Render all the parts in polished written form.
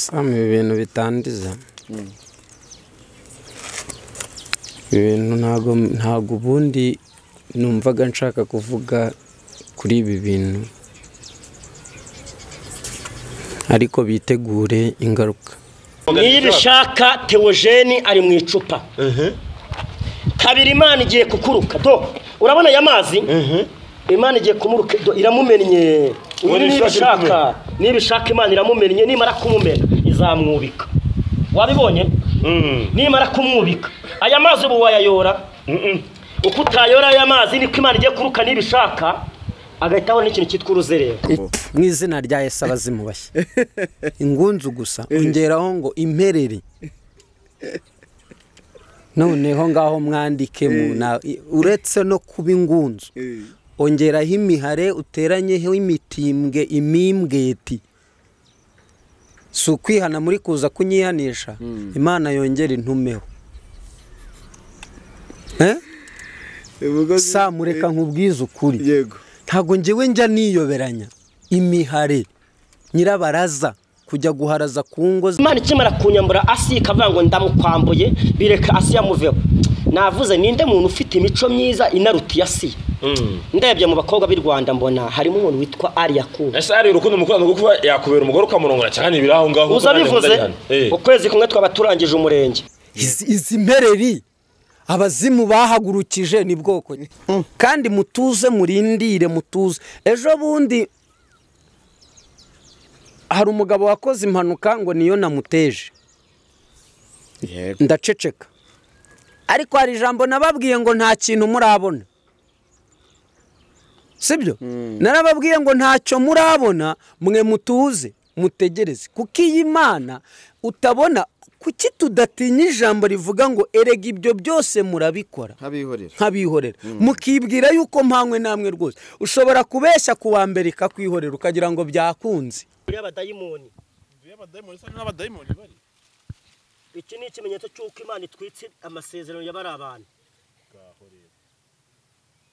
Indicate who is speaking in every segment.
Speaker 1: Sam ibintu bitandiza. Ibintu ntago ubundi numvaga nshaka kuvuga kuri ibi bintu, ariko bitegure ingaruka.
Speaker 2: Nibishaka Theogene ari mu icupa. Kabiri Imana igiye kukuruka. Do urabona ya mazi? Imana igiye kumuruka, do iramumennye. Nibishaka, nibishaka Imana iramumennye, nimara kumumena izamwubika. Wabibonye? Nimara kumwubika. Aya mazi ubu wayayora? Uko utayora aya mazi niko Imana igiye kuruka nibishaka agahita abona ikintu cyitwa uruzerero.
Speaker 1: Mu izina rya Yesu abazimu bashya. Ingunzu gusa ongeraho ngo imperere. Noneho ngaho mwandike mu uretse no kuba ingunzu ongeraho imihare uteranyeho imitimbwe imimbweti. Si ukwihana muri kuza kunyihanisha, Imana yongera intumeho. Sa mureka nkubwize ukuri.
Speaker 3: Yego.
Speaker 1: Ntago njyewe njya niyoberanya imihare nyirabaraza kujya guharaza ku ngo.
Speaker 2: Imana ikimara kunyambura asi ikavuga ngo ndamukwambuye bireka asi yamuveho. Navuze ninde muntu ufite imico myiza inaruti asi. Ndebye mu bakobwa b'i Rwanda mbona harimo umuntu witwa Ariyakuba.
Speaker 4: Ese ari urukundo mukundana kuko yakubera umugore ukamurongora cyane ibiraho ngaho.
Speaker 2: Uzabivuze ukwezi kumwe twaba turangije umurenge.
Speaker 1: Izi mpereri abazimu bahagurukije ni bwoko. Kandi mutuze murindire mutuze. Ejo bundi hari umugabo wakoze impanuka ngo niyo namuteje. Ndaceceka. Ariko hari ijambo nababwiye ngo nta kintu murabona. Sibyo? Narababwiye ngo ntacyo murabona, mwe mutuze mutegereze. Kuko iyi Imana utabona, kuki tudatinya ijambo rivuga ngo erega ibyo byose murabikora nkabihorera mukibwira yuko mpanywe namwe rwose. Ushobora kubeshya ku wa mbere ikakwihorera ukagira ngo byakunze.
Speaker 2: Iki ni ikimenyetso cy'uko Imana itwitse amasezerano y'abari abantu.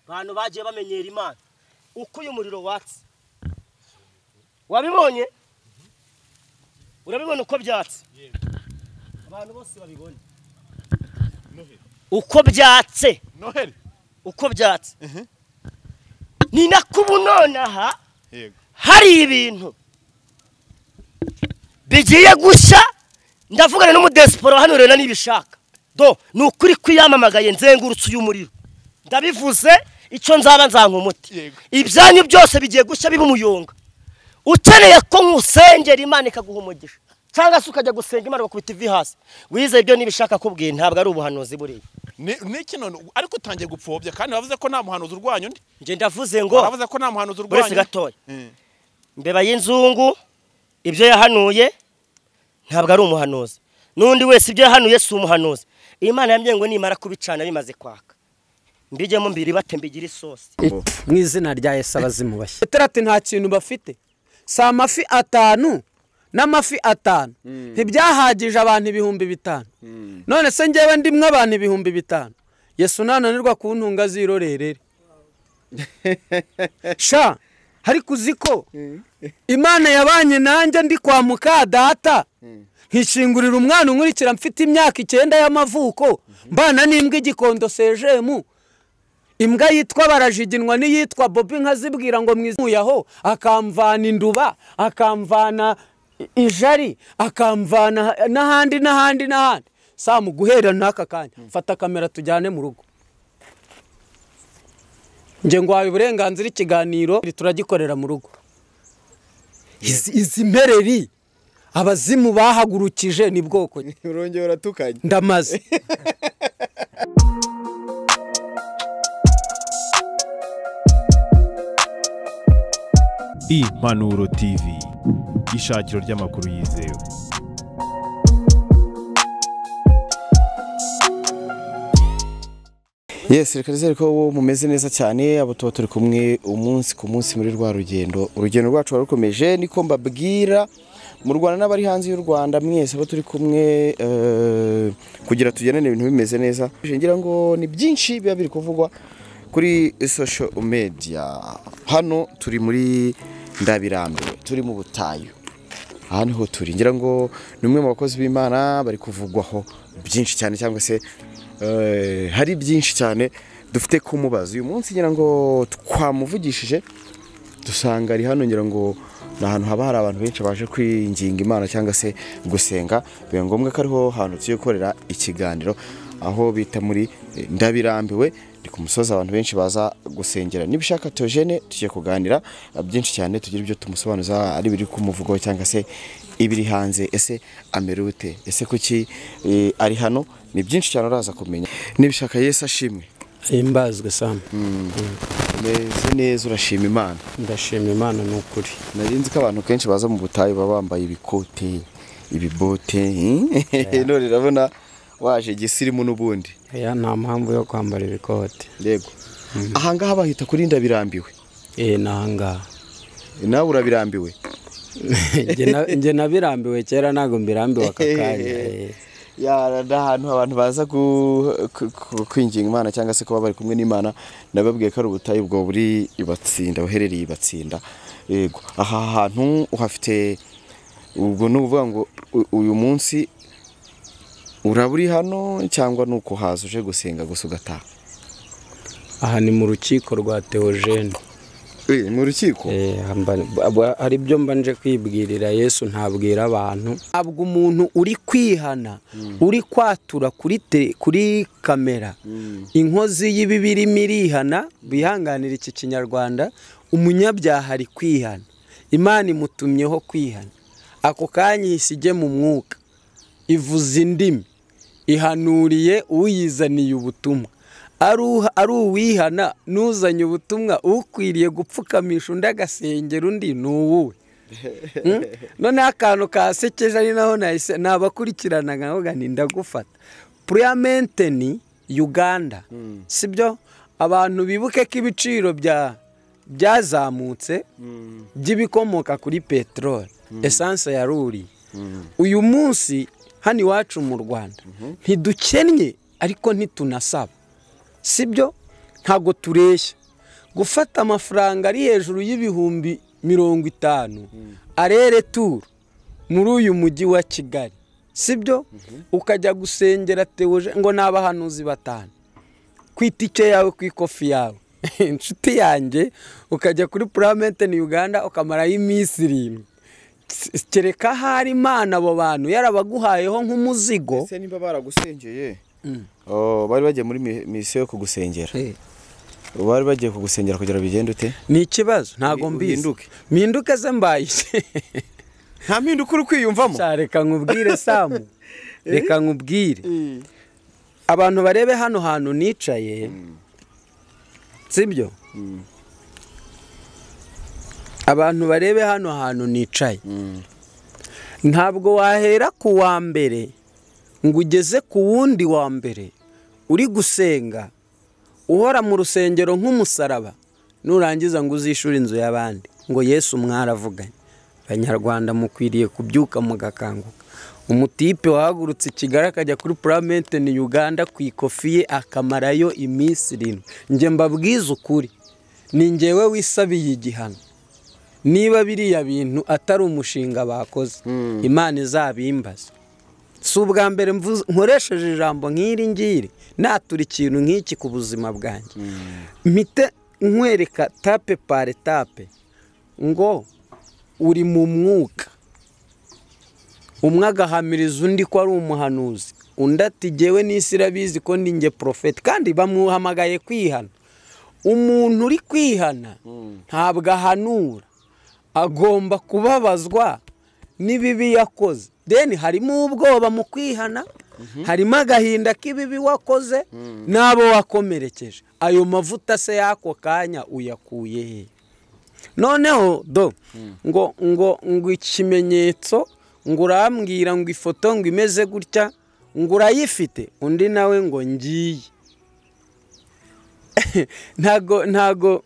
Speaker 2: Abantu bagiye bamenyera Imana. Uko uyu muriro watse wabibonye? Urabibona uko byatse? Abantu bose babibona uko byatse.
Speaker 4: Noheli
Speaker 2: uko byatse. Ni nako nonaha hari ibintu bigiye gushya. Ndavugana n'umudesipora hano rero nibishaka. Do ni ukuri kwiyamamagaye nzengurutse uyu muriro. Ndabivuze icyo nzaba nzanka umuti. Ibyanyu byose bigiye gushya biba umuyonga. Ukeneye ko nkusengera Imana ikaguha umugisha, cyangwa se ukajya gusenga Imana bakubita ivi hasi. Wize ibyo nibishaka kubwiye ntabwo ari ubuhanuzi buriya.
Speaker 5: Niki none ariko utangiye gupfobya kandi bavuze ko nta muhanuzi urwanya undi.
Speaker 2: Nje ndavuze ngo
Speaker 5: bavuze ko nta muhanuzi urwanya.
Speaker 2: Uretse gatoya. Mbeba y'inzungu ibyo yahanuye ntabwo ari umuhanuzi. Nundi wese ibyo yahanuye si umuhanuzi. Imana yambye ngo nimara kubicana bimaze kwaka mbijyemo mbiri bate mbigira isosi.
Speaker 1: Mu izina rya Yesu abazimu bashya. Petero ati nta kintu bafite. Si amafi 5 n'amafi 5 ntibyahagije abantu 5000. None se njyewe ndimwe abantu 5000. Yesu nananirwa kuntunga zirorerere. Sha hari kuziko Imana yabanye nanjye ndi kwa muka data nkishingurira umwana unkurikira mfite imyaka 9 y'amavuko mbana n'imbwa igikondo sejemu. Imbwa yitwa barajiginwa n'iyitwa Bobi nkazibwira ngo mwizuyaho, akamvana induba, akamvana ijari, akamvana n'ahandi n'ahandi n'ahandi. Samu guhera n'aka kanya fata kamera tujyane mu rugo. Nje ngwaye uburenganzira ikiganiro turagikorera mu rugo. Izi mpereri abazimu bahagurukije ni bwoko.
Speaker 3: Urongera uratukanye.
Speaker 1: Ndamaze.
Speaker 6: Impanuro TV, ishakiro ry'amakuru yizewe.
Speaker 3: Yes, reka nizere ko mumeze neza cyane abo tuba turi kumwe umunsi ku munsi muri rwa rugendo. Urugendo rwacu rukomeje niko mbabwira mu Rwanda n'abari hanze y'u Rwanda mwese abo turi kumwe kugira tugenane ibintu bimeze neza. Ngira ngo ni byinshi biba biri kuvugwa kuri social media. Hano turi muri Ndabirambiwe, turi mu butayu. Aha niho turi, ngira ngo ni umwe mu bakozi b'Imana bari kuvugwaho byinshi cyane, cyangwa se hari byinshi cyane dufite kumubaza uyu munsi. Ngira ngo twamuvugishije dusanga ari hano, ngira ngo ni ahantu haba hari abantu benshi baje kwinginga Imana cyangwa se gusenga. Biba ngombwa ko ariho hantu tugiye gukorera ikiganiro, aho bita muri Ndabirambiwe, ni ku musozi abantu benshi baza gusengera. Nibishaka Theogene tugiye kuganira byinshi cyane, tugira ibyo tumusobanuza, ari biri kumuvugaho cyangwa se ibiri hanze. Ese amerute, ese kuki ari hano? Ni byinshi cyane uraza kumenya. Nibishaka, Yesu ashimwe.
Speaker 1: Himbazwe Sam.
Speaker 3: Meze neza, urashima Imana?
Speaker 1: Ndashima Imana ni ukuri.
Speaker 3: Nari nzi ko abantu kenshi baza mu butayu baba bambaye ibikote, ibibote, none urabona waje gisirimu n'ubundi.
Speaker 1: Ya, nta mpamvu yo kwambara ibikote.
Speaker 3: Yego. Aha ngaha bahita kuri Ndabirambiwe.
Speaker 1: Ni aha ngaha.
Speaker 3: Nawe urabirambiwe?
Speaker 1: Njye nabirambiwe kera, ntabwo mbirambiwe aka kanya.
Speaker 3: Ya, ni ahantu abantu baza kwinginga Imana cyangwa se kuba bari kumwe n'Imana. Nababwiye ko ari ubutayu bwo buri Ibatsinda, buherereye Ibatsinda. Yego, aha hantu uhafite ubwo ni ukuvuga ngo uyu munsi uraba uri hano cyangwa ni uko haza uje gusenga gusa ugataha?
Speaker 1: Aha ni mu rukiko rwa Theogene.
Speaker 3: Mu rukiko?
Speaker 1: Hari ibyo mbanje kwibwirira Yesu ntabwira abantu. Ntabwo umuntu uri kwihana, uri kwatura kuri kamera, inkozi y'ibibiri mirihana, bihanganira iki kinyarwanda, umunyabyaha ari kwihana, Imana imutumyeho kwihana, ako kanya isige mu mwuka, ivuza indimi, ihanuriye uyizaniye ubutumwa. Ari uwihana n'uzanye ubutumwa, ukwiriye gupfukamisha undi agasengera undi ni uwuwe. Noneho akantu kasekeje ari naho nahise nabakurikirana nkavuga nti ndagufata. Puriyamente ni Uganda, sibyo? Abantu bibuke ko ibiciro byazamutse by'ibikomoka kuri peteroli, esanse yaruriye. Uyu munsi hano iwacu mu Rwanda ntidukennye ariko ntitunasaba, sibyo? Ntabwo tureshya. Gufata amafaranga ari hejuru y'50,000 arere turu muri uyu mujyi wa Kigali, sibyo? Ukajya gusengera Theogene ngo n'abahanuzi 5 ku itike yawe, ku ikofi yawe, inshuti yanjye, ukajya kuri Puramente ni Uganda ukamarayo iminsi 7. Kereka hari Imana abo bantu yarabaguhayeho nk'umuzigo.
Speaker 3: Ese nimba baragusengeye, bari bagiye muri misiyo yo kugusengera, bari bagiye kugusengera kugira bigende ute?
Speaker 1: Ni ikibazo, ntago mbizi. Mpinduke se mbaye
Speaker 3: nta mpinduka uri kwiyumvamo?
Speaker 1: Reka nkubwire Samu, reka nkubwire abantu barebe hano hantu nicaye, sibyo? Abantu barebe hano hantu nicaye, ntabwo wahera ku wa mbere ngo ugeze ku wundi wa mbere uri gusenga uhora mu rusengero nk'umusaraba, nurangiza ngo uzishure inzu y'abandi ngo Yesu mwaravuganye. Abanyarwanda mukwiriye kubyuka mugakanguka. Umutipe wahagurutse Kigali akajya kuri Puramente ni Uganda ku ikofi ye akamarayo iminsi 7. Njye mbabwiza ukuri, ni njyewe wisabiye igihano. Niba biriya bintu atari umushinga bakoze, Imana izabimbaza. Si ubwa mbere nkoresheje ijambo nk'iri ngiri, natura ikintu nk'iki ku buzima bwanjye. Mpite nkwereka tape pare tape ngo uri mu mwuka. Umwe agahamiriza undi ko ari umuhanuzi, undi ati jyewe n'isi irabizi ko ndi njye profeti, kandi bamuhamagaye kwihana. Umuntu uri kwihana ntabwo ahanura, agomba kubabazwa n'ibibi yakoze. Deni harimo ubwoba mu kwihana, harimo agahinda k'ibibi wakoze n'abo wakomerekeje. Ayo mavuta se y'ako kanya uyakuye he? Noneho do ngo ngo ngo ikimenyetso, ngo urambwira ngo ifoto ngo imeze gutya, ngo urayifite, undi nawe ngo ngiye. Ntago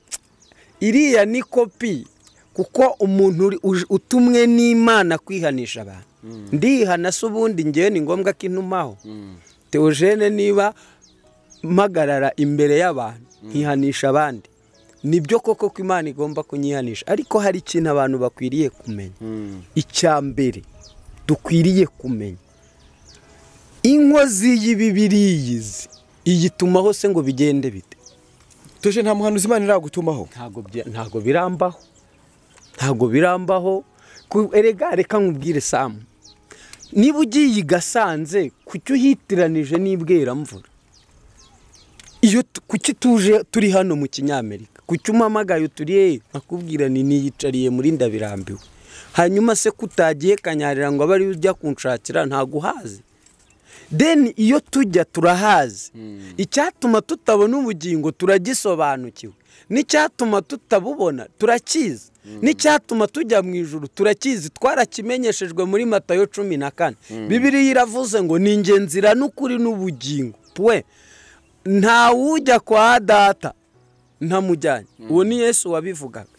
Speaker 1: iriya ni kopi, kuko umuntu utumwe n'Imana kwihanisha abantu. Ndihana se ubundi ngewe ni ngombwa ko intumaho. Theogene niba mpagarara imbere y'abantu nkihanisha abandi, Nibyo koko ko Imana igomba kunyihanisha, ariko hari ikintu abantu bakwiriye kumenya. Icya mbere dukwiriye kumenya, inkozi y'ibibiriyizi iyitumaho se ngo bigende bite?
Speaker 3: Tuje nta muhanuzi Imana iragutumaho.
Speaker 1: Ntago birambaho, ntago birambaho. Erega reka nkubwire Sam, niba ugiye i Gasanze kuki uhitiranije n'ibweramvura? Iyo kuki tuje turi hano mu Kinyamerika, kuki umpamagaye uturiye nkakubwira ni niyicariye muri ndabirambiwe, hanyuma se kutagiye Kanyarira ngo abe ariyo ujya kunshakira, ntago uhazi. Then iyo tujya turahazi. Icyatuma tutabona ubugingo turagisobanukiwe, n'icyatuma tutabubona turakizi, n'icyatuma tujya mu ijuru turakizi, twarakimenyeshejwe muri Matayo 14. Bibiliya iravuze ngo ni njye nzira n'ukuri n'ubugingo, pwe ntawujya kwa data ntamujyanye. Uwo ni Yesu wabivugaga,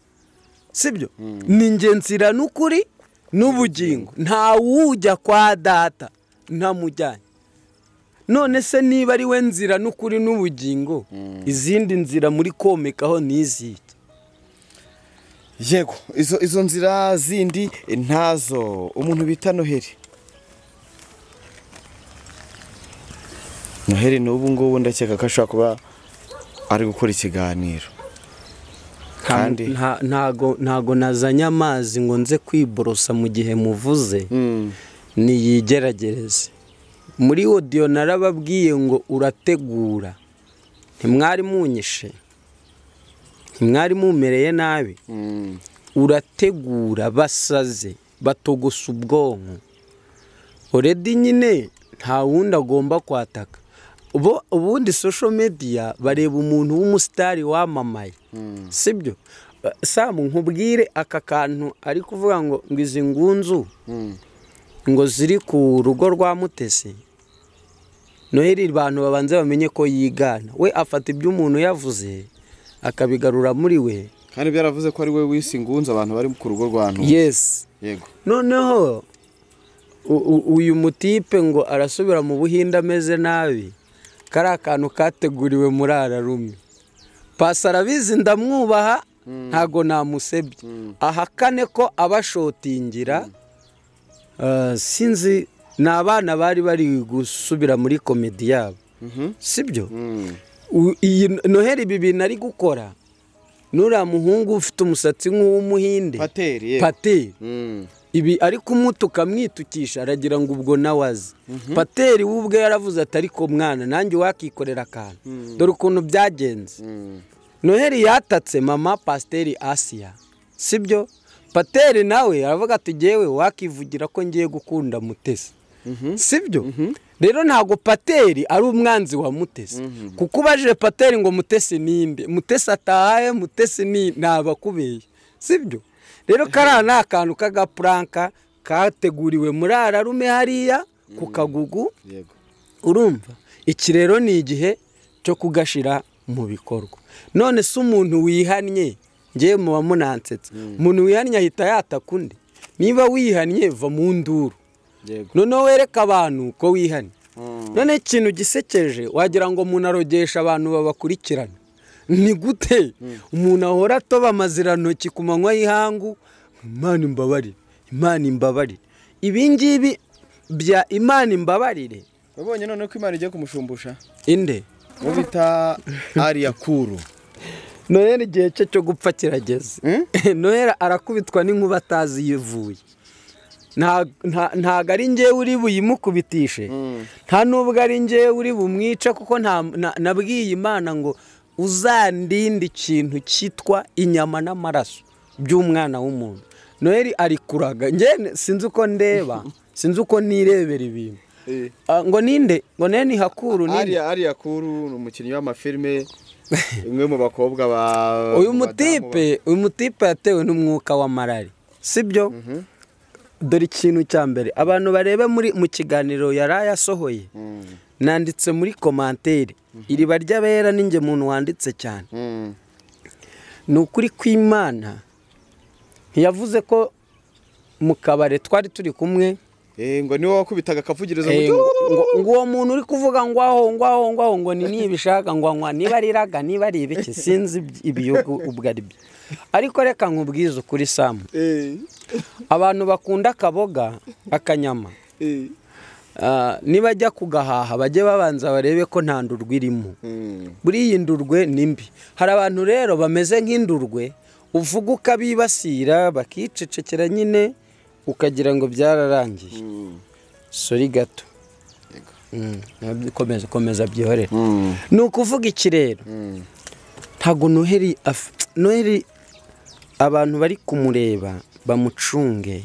Speaker 1: sibyo? Ni njye nzira n'ukuri n'ubugingo, ntawujya kwa data ntamujyanye. None se niba ari we nzira n'ukuri n'ubugingo, izindi nzira muri komekaho niziki?
Speaker 3: Yego, izo nzira zindi ntazo. Umuntu bita Noheli, Noheli n'ubu ngubu ndakeka ko ashobora kuba ari gukora ikiganiro. Kandi
Speaker 1: ntago nazanye amazi ngo nze kwiborosa mu gihe muvuze, niyigeragereze. Muri audio narababwiye ngo urategura, ntimwari munyishe, ntimwari mumereye nabi. Urategura basaze batogosa ubwonko. Already nyine nta wundi agomba kwataka. Ubundi social media bareba umuntu w'umusitari wamamaye, sibyo? Sam nkubwire aka kantu ari kuvuga ngo izi ngunzu ngo ziri ku rugo rwa Mutesi. Noheli abantu babanze bamenye ko yigana, we afata ibyo umuntu yavuze akabigarura muri we,
Speaker 3: kandi byaravuze ko ari we wisi ngunzu abantu bari ku rugo rwa ntu.
Speaker 1: Yes,
Speaker 3: yego.
Speaker 1: Noneho uyu mutipe ngo arasubira mu Buhinde ameze nabi, kari akantu kateguriwe muri Ararume. Pasi arabizi ndamwubaha, ntago namusebye, ahakane ko abashotingira. Sinzi ni abana bari bari gusubira muri komedi yabo, sibyo? Iyi Noheli ibi bintu ari gukora, nuriya muhungu ufite umusatsi nk'uw'umuhinde Pateri, ibi ari kumutuka amwitukisha, aragira ngo ubwo nawe azi. Pateri we ubwe yaravuze ati ariko mwana nanjye wakikorera akantu, dore ukuntu byagenze. Noheli yatatse mama Pasiteri Asiya, sibyo? Pateri nawe aravuga ati jyewe wakivugira ko ngiye gukunda Mutesi, sibyo? Rero ntago Pateri ari umwanzi wa Mutesi, kuko ubajije Pateri ngo Mutesi ninde, Mutesi atahaye, Mutesi ni ntabakubeye, sibyo? Rero kariya ni akantu k'agapuranka kateguriwe muri Ararume hariya ku Kagugu. Urumva iki rero ni igihe cyo kugashira mu bikorwa. None se umuntu wihannye, ngiye muba munansetse, umuntu wihannye ahita yataka undi. Niba wihannye va mu nduru, noneho wereka abantu ko wihannye. None ikintu gisekeje wagira ngo umuntu arogesha abantu babakurikirana. Ni gute umuntu ahora atoba amazirantoki ku manywa y'ihangu, Imana imbabarire, Imana imbabarire? Ibi ngibi bya Imana imbabarire.
Speaker 3: Wabonye none ko Imana igiye kumushumbusha
Speaker 1: inde
Speaker 3: uwo bita Ariya Kuru.
Speaker 1: Noheli igihe cye cyo gupfa kirageze. Noheli arakubitwa n'inkuba atazi yivuye. Ntago ari njyewe uri buyimukubitishe, nta nubwo ari njyewe uri bumwice, kuko nabwiye Imana ngo uzandinde ikintu cyitwa inyama n'amaraso by'umwana w'umuntu. Noheli ari kuraga, njye sinzi uko ndeba, sinzi uko nirebera ibintu. Ngo ninde? Ngo neni Hakuru ninde?
Speaker 3: Ariya Kuru ni umukinnyi w'amafilme, umwe mu bakobwa ba
Speaker 1: uyu mutipe yatewe n'umwuka wa marari, sibyo? Dore ikintu cya mbere abantu barebe mu kiganiro yari yasohoye, nanditse muri komantere iriba ry'abera ninjye muntu wanditse cyane. Ni ukuri kw'Imana ntiyavuze ko mu kabare twari turi kumwe
Speaker 3: Ngo niwe wakubitaga akavugirizo
Speaker 1: ngo uwo muntu uri kuvuga ngo aho ngo aho ngo aho ngo ni nibishaka ngo anywa niba ariraga niba ari ibiki sinzi ibiyogo ubwo ari byo. Ariko reka nkubwize ukuri Sam, abantu bakunda akaboga akanyama nibajya kugahaha bajye babanza barebe ko nta ndurwe irimo. Buriya indurwe ni mbi. Hari abantu rero bameze nk'indurwe, uvuga ukabibasira bakicecekera nyine ukagira ngo byararangiye. Sori gato. Komeza komeza byihorere. Ni ukuvuga iki rero? Ntago Noheli abantu bari kumureba bamucunge.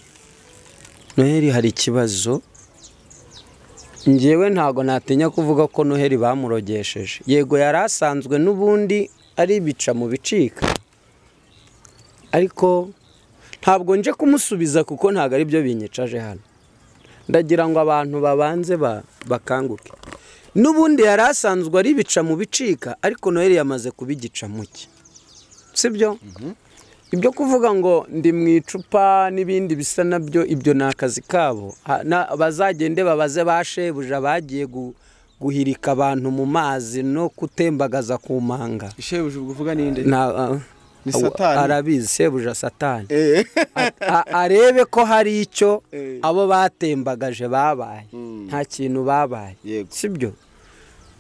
Speaker 1: Noheli hari ikibazo. Njyewe ntago natinya kuvuga ko Noheli bamurogesheje. Yego yari asanzwe n'ubundi ari bica mu bicika, ariko ntabwo nje kumusubiza kuko ntago ari byo binyicaje hano. Ndagira ngo abantu babanze bakanguke. N'ubundi yari asanzwe ari bica mu bicika, ariko Noheli yamaze kubigica muke, sibyo? Ibyo kuvuga ngo ndi mu icupa n'ibindi bisa nabyo, ibyo ni akazi kabo. Bazagende babaze ba shebuja bagiye guhirika abantu mu mazi no kutembagaza ku manga.
Speaker 3: Shebuja ubwo uvuga ninde? Ni Satani.
Speaker 1: Arabizi shebuja Satani. Arebe ko hari icyo abo batembagaje babaye. Nta kintu babaye, sibyo?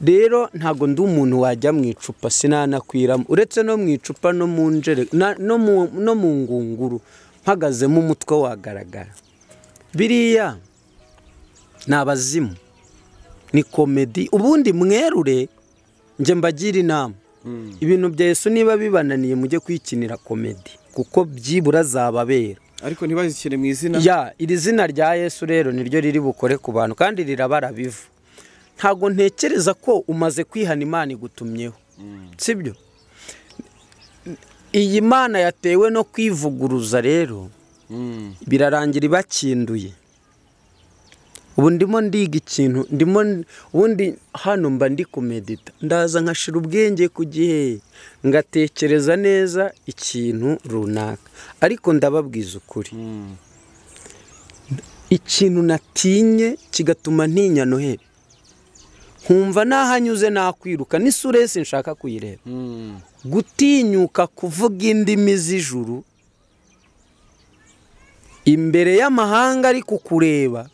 Speaker 1: Rero ntago ndi umuntu wajya mu icupa, sinanakwiramo, uretse no mu icupa no mu njere no mu ngunguru mpagazemo umutwe wagaragara. Biriya ni abazimu, ni komedi. Ubundi mwerure, nje mbagira inama, ibintu bya Yesu niba bibananiye mujye kwikinira komedi kuko byibura zababera,
Speaker 3: ariko ntibazikine mu izina
Speaker 1: ya iri zina rya Yesu. Rero niryo riri bukore ku bantu kandi rirabara bivu. Ntago ntekereza ko umaze kwihana Imana igutumyeho, sibyo? Iyi Mana yatewe no kwivuguruza rero birarangira ibakinduye. Ubu ndimo ndiga ikintu, ndimo ubundi hano mba ndi kumedita, ndaza nkashira ubwenge ku gihe ngatekereza neza ikintu runaka. Ariko ndababwiza ukuri, ikintu natinye kigatuma ntinya Noheli, nkumva nahanyuze nakwiruka n'isura ye sinshaka kuyireba. Gutinyuka kuvuga indimi z'ijuru imbere y'amahanga ari kukureba.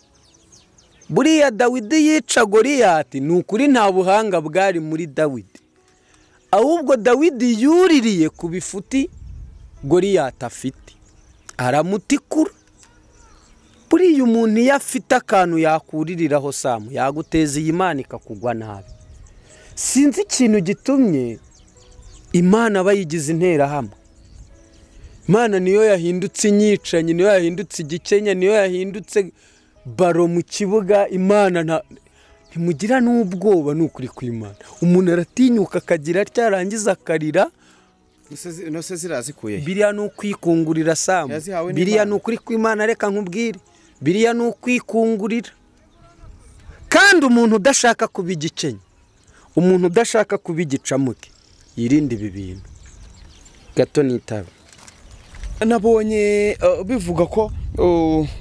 Speaker 1: Buriya Dawidi yica Goliyati, ni ukuri nta buhanga bwari muri Dawidi, ahubwo Dawidi yuririye ku bifuti Goliyati afite aramutikura. Buriya umuntu iyo afite akantu yakuririraho Samu, yaguteza iyi Imana ikakugwa nabi. Sinzi ikintu gitumye Imana bayigize interahamwe. Imana niyo yahindutse inyicanyi, niyo yahindutse igikenya, niyo yahindutse baro mu kibuga. Imana ntimugira n'ubwoba, ni ukuri kw'Imana. Umuntu aratinyuka akagira atya arangiza akarira.
Speaker 3: Nose zirazikuye.
Speaker 1: Biriya ni ukwikungurira Samu, biriya ni ukuri kw'Imana, reka nkubwire, biriya ni ukwikungurira. Kandi umuntu udashaka kuba igikenya, umuntu udashaka kuba igicamuke, yirinde ibi bintu. Gato nitaba.
Speaker 3: Nabonye bivuga ko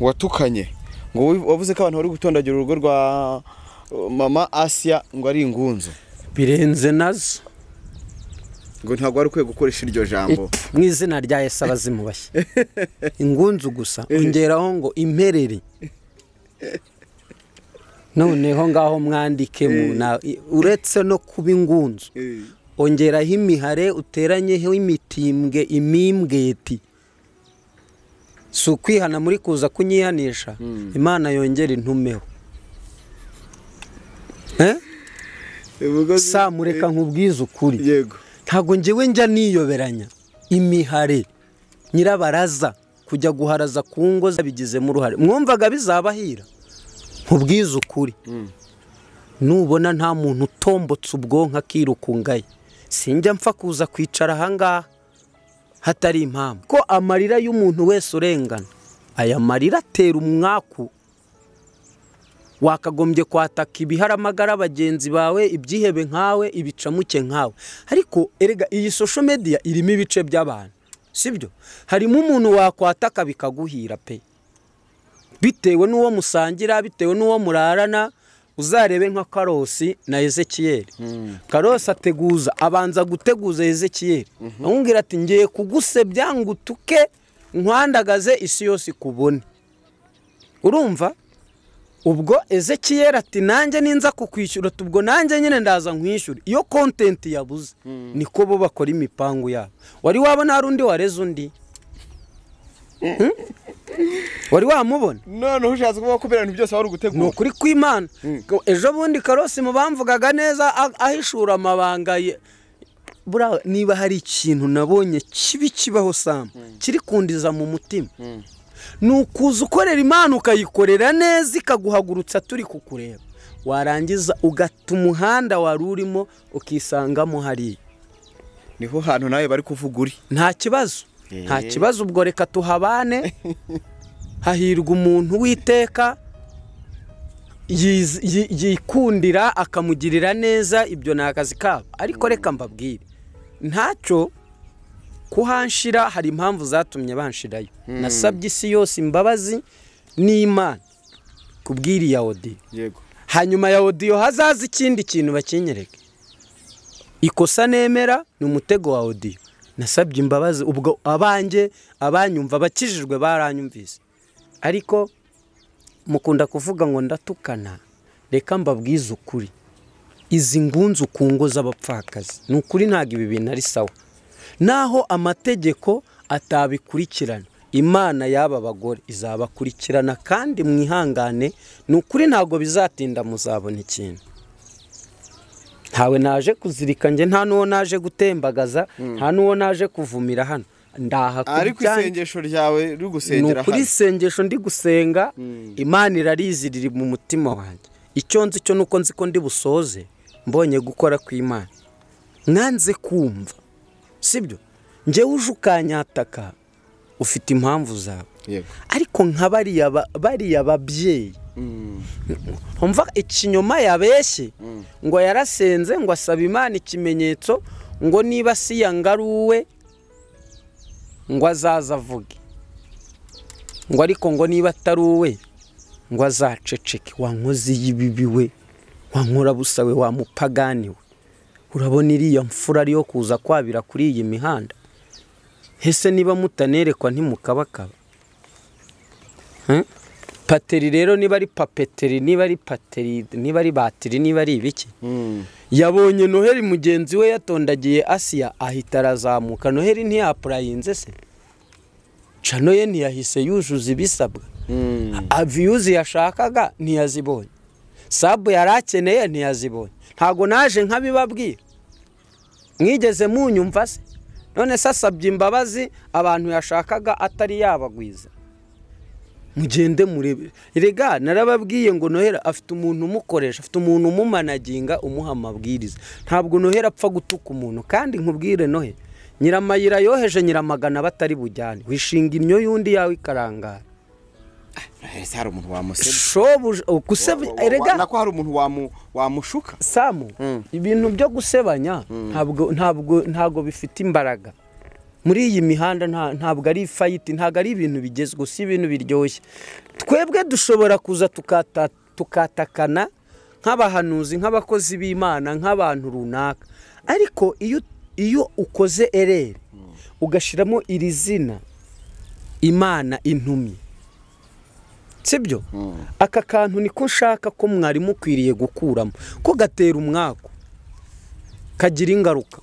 Speaker 3: watukanye, ngo wavuze ko abantu bari gutondagira urugo rwa mama Asia ngo ari ingunzu.
Speaker 1: Birenze nazo.
Speaker 3: Ngo ntabwo wari ukwiye gukoresha iryo jambo.
Speaker 1: Mu izina rya Yesu abazimu bashya. Ingunzu gusa, ongeraho ngo imperere. Noneho ngaho mwandike uretse no kuba ingunzu, ongeraho imihare, uteranyeho imitimbwe, imimbweti. Si ukwihana muri kuza kunyihanisha, Imana yongera intumeho. Samu reka nkubwize ukuri.
Speaker 3: Yego.
Speaker 1: Ntago njyewe njya niyoberanya imihare nyirabaraza kujya guharaza ku ngo zabigizemo uruhare. Mwumvaga bizabahira? Nkubwize ukuri, nubona nta muntu utombotse ubwonko akirukungaye, sinjya mpfa kuza kwicara ahangaha hatari impamvu. Ko amarira y'umuntu wese urengana, aya marira atera umwaku. Wakagombye kwataka ibiharamagara bagenzi bawe, ibyihebe nkawe, ibicamuke nkawe. Ariko erega iyi social media irimo ibice by'abantu, sibyo? Harimo umuntu wakwataka bikaguhira pe. Bitewe n'uwo musangira, bitewe n'uwo murarana. Uzarebe nka Karosi na Ezekiyeli. Karosi ateguza, abanza guteguza Ezekiyeli, amubwira ati ngiye kugusebya ngutuke nkwandagaze isi yose ikubone. Urumva ubwo Ezekiyeli ati nanjye ninza kukwishyura, ubwo nanjye nyine ndaza nkwishyura. Iyo content yabuze niko bo bakora imipangu yabo. Wari wabona hari undi wareze undi? Wari wamubona?
Speaker 3: None ushatse kuvuga ko ibintu byose wari ugutegura?
Speaker 1: Ni ukuri kw'Imana. Ejo bundi Karosi mu bamvugaga neza ahishura amabanga ye. Buriya niba hari ikintu nabonye kibi kibaho Sam, kiri kundiza mu mutima, ni ukuza ukorera Imana ukayikorera neza ikaguhagurutsa turi kukureba, warangiza ugata umuhanda wari urimo ukisangamo hariya.
Speaker 3: Niho hantu nawe bari kuvuga uri.
Speaker 1: Nta kibazo, nta kibazo, ubwo reka tuhabane. Hahirwa umuntu witeka yikundira akamugirira neza, ibyo ni akazi kabo. Ariko reka mbabwire, ntacyo kuhanshira, hari impamvu zatumye banshirayo. Nasabye isi yose imbabazi n'Imana kubw'iriya audio.
Speaker 3: Yego.
Speaker 1: Hanyuma ya audio hazaza ikindi kintu bakinyereke. Ikosa nemera ni umutego wa audio. Nasabye imbabazi, ubwo abanjye abanyumva bakijijwe baranyumvise. Ariko mukunda kuvuga ngo ndatukana, reka mbabwize ukuri. Izi ngunzu ku ngo z'abapfakazi, ni ukuri ntabwo ibi bintu ari sawa. Naho amategeko atabikurikirana, Imana y'aba bagore izabakurikirana, kandi mwihangane, ni ukuri ntabwo bizatinda muzabona ikintu. Ntawe naje kuzirika nge, nta n'uwo naje gutembagaza, nta n'uwo naje kuvumira hano. Ndaha
Speaker 3: ariko isengesho ryawe ruri gusengera
Speaker 1: hano. Ni isengesho ndi gusenga, Imana irarizi riri mu mutima wanjye. Icyo nzi cyo nuko nzi ko ndi busoze mbonye gukora kw'Imana. Nanze kumva, sibyo? Ngewe uje ukanyataka ufite impamvu zawe. Ariko nka bariya babyeyi, umva ikinyoma yabeshye ngo yarasenze ngo asaba Imana ikimenyetso ngo niba si yangaruwe ngo azaza avuge, ngo ariko ngo niba atari uwe ngo azaceceke. Wa nkozi y'ibibi we, wa nkorabusa we, wa mupagani we, urabona iriya mfura ariyo kuza kwabira kuri iyi mihanda? Hese niba mutanerekwa ntimukabakaba. Pateri rero niba ari papeteri, niba ari pateri, niba ari batiri, niba ari ibiki, yabonye Noheli mugenzi we yatondagiye Asiya ahita arazamuka. Noheli ntiyapurayinze se? Cano ye ntiyahise yuzuza ibisabwa? Viyuzi yashakaga ntiyazibonye, sabu yarakeneye ntiyazibonye. Ntago naje nkabibabwira, mwigeze munyumva se? None se asabye imbabazi abantu yashakaga atari yabagwiza. Mugende murebe. Erega narababwiye ngo Noheli afite umuntu umukoresha, afite umuntu umumanaginga, umuha amabwiriza. Ntabwo Noheli apfa gutuka umuntu. Kandi nkubwire Noheli, Nyiramayira yoheje Nyiramagana batari bujyane, wishinga innyo y'undi yawe ikarangara.
Speaker 3: Ese hari umuntu wamusebya?
Speaker 1: Shobuja gusebya, erega
Speaker 3: nako hari umuntu wamushuka?
Speaker 1: Samu, ibintu byo gusebanya ntabwo bifite imbaraga. Muri iyi mihanda ntabwo ari fight, ntabwo ari ibintu bigezweho, si ibintu biryoshye. Twebwe dushobora kuza tukatakana nk'abahanuzi, nk'abakozi b'Imana, nk'abantu runaka. Ariko iyo ukoze erere ugashiramo iri zina Imana intumye, sibyo? Aka kantu niko nshaka ko mwari mukwiriye gukuramo, ko gatera umwaku, kagira ingaruka.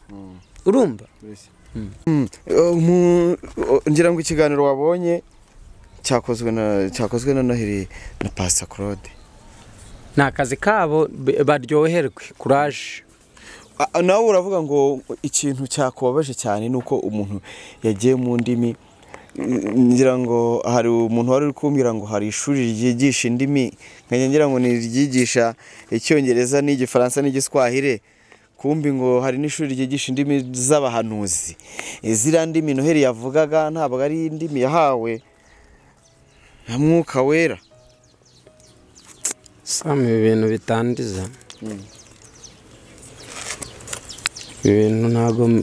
Speaker 1: Urumva?
Speaker 3: Ngira ngo ikiganiro wabonye cyakozwe na Noheli na Pastor Claude,
Speaker 1: ni akazi kabo, baryoherwe, courage.
Speaker 3: Nawe uravuga ngo ikintu cyakubabaje cyane nuko umuntu yagiye mu ndimi. Ngira ngo hari umuntu wari uri kumbwira ngo hari ishuri ryigisha indimi, nkajya ngira ngo ni ryigisha Icyongereza n'Igifaransa n'Igiswahili, kumbi ngo hari n'ishuri ryigisha indimi z'abahanuzi. Ziriya ndimi Noheli yavugaga ntabwo ari indimi yahawe na Mwuka Wera.
Speaker 1: Sam, ibintu bitandiza, ibintu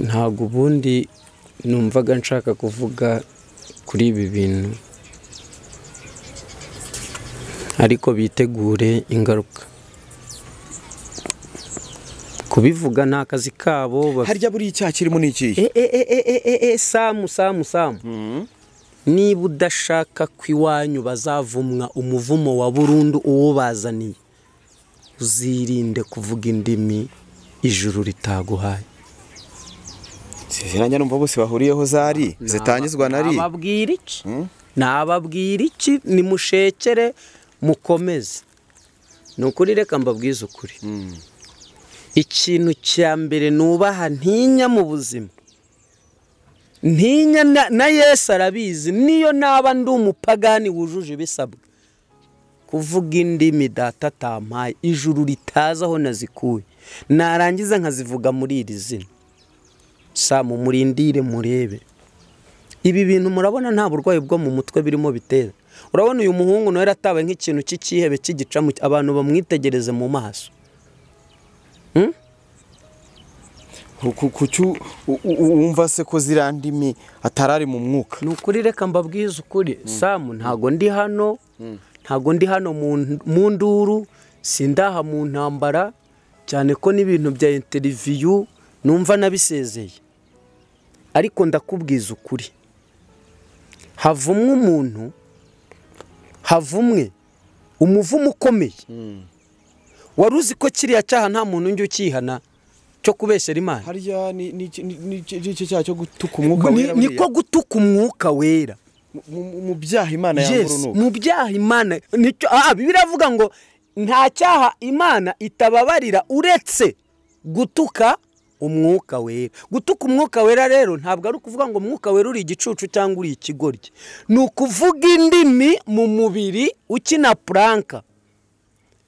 Speaker 1: ntabwo ubundi numvaga nshaka kuvuga kuri ibi bintu. Ariko bitegure ingaruka. Kubivuga nta kazi kabo.
Speaker 3: Harya buri icyaha kirimo ni ikihe?
Speaker 1: Samu Samu Samu. Niba udashaka ko iwanyu bazavumwa umuvumo wa burundu uwo bazaniye, uzirinde kuvuga indimi ijuru ritaguhaye.
Speaker 3: Sezeranya numva bose bahuriyeho zari zitangizwa na ri.
Speaker 1: Nababwira iki? Nababwira iki? Nimushekere mukomeze. Nukuri reka mbabwize ukuri. Ikintu cya mbere nubaha ntinya mu buzima, ntinya na Yesu arabizi, niyo naba ndi umupagani wujuje ibisabwa, kuvuga indimi data atampaye, ijuru ritazi aho nazikuye, narangiza nkazivuga muri iri zina. Samu murindire murebe. Ibi bintu murabona nta burwayi bwo mu mutwe birimo bitera. Urabona uyu muhungu nawe yaratabaye nk'ikintu cy'ikihebe cy'igicamu, abantu bamwitegereze mu maso.
Speaker 3: Kuki wumva se ko ziriya ndimi atarari mu mwuka?
Speaker 1: Ni ukuri reka mbabwize ukuri Samu, ntago ndi hano, ntago ndi hano mu nduru, sindaha mu ntambara, cyane ko n'ibintu bya interview numva nabisezeye. Ariko ndakubwiza ukuri, havumwe umuntu, havumwe umuvumo ukomeye. Wari uzi ko kiriya cyaha nta muntu njye ukihana cyo kubeshyera Imana?
Speaker 3: Harya ni icyo cyaha cyo gutuka umwuka wera.
Speaker 1: Niko gutuka umwuka wera
Speaker 3: mu byaha Imana yangurunuka.
Speaker 1: Mu byaha Imana nicyo. Bibiliya iravuga ngo nta cyaha Imana itababarira uretse gutuka umwuka wera. Gutuka umwuka wera rero ntabwo ari ukuvuga ngo umwuka wera uri igicucu cyangwa uri ikigoryi. Ni ukuvuga indimi mu mubiri ukina puranka,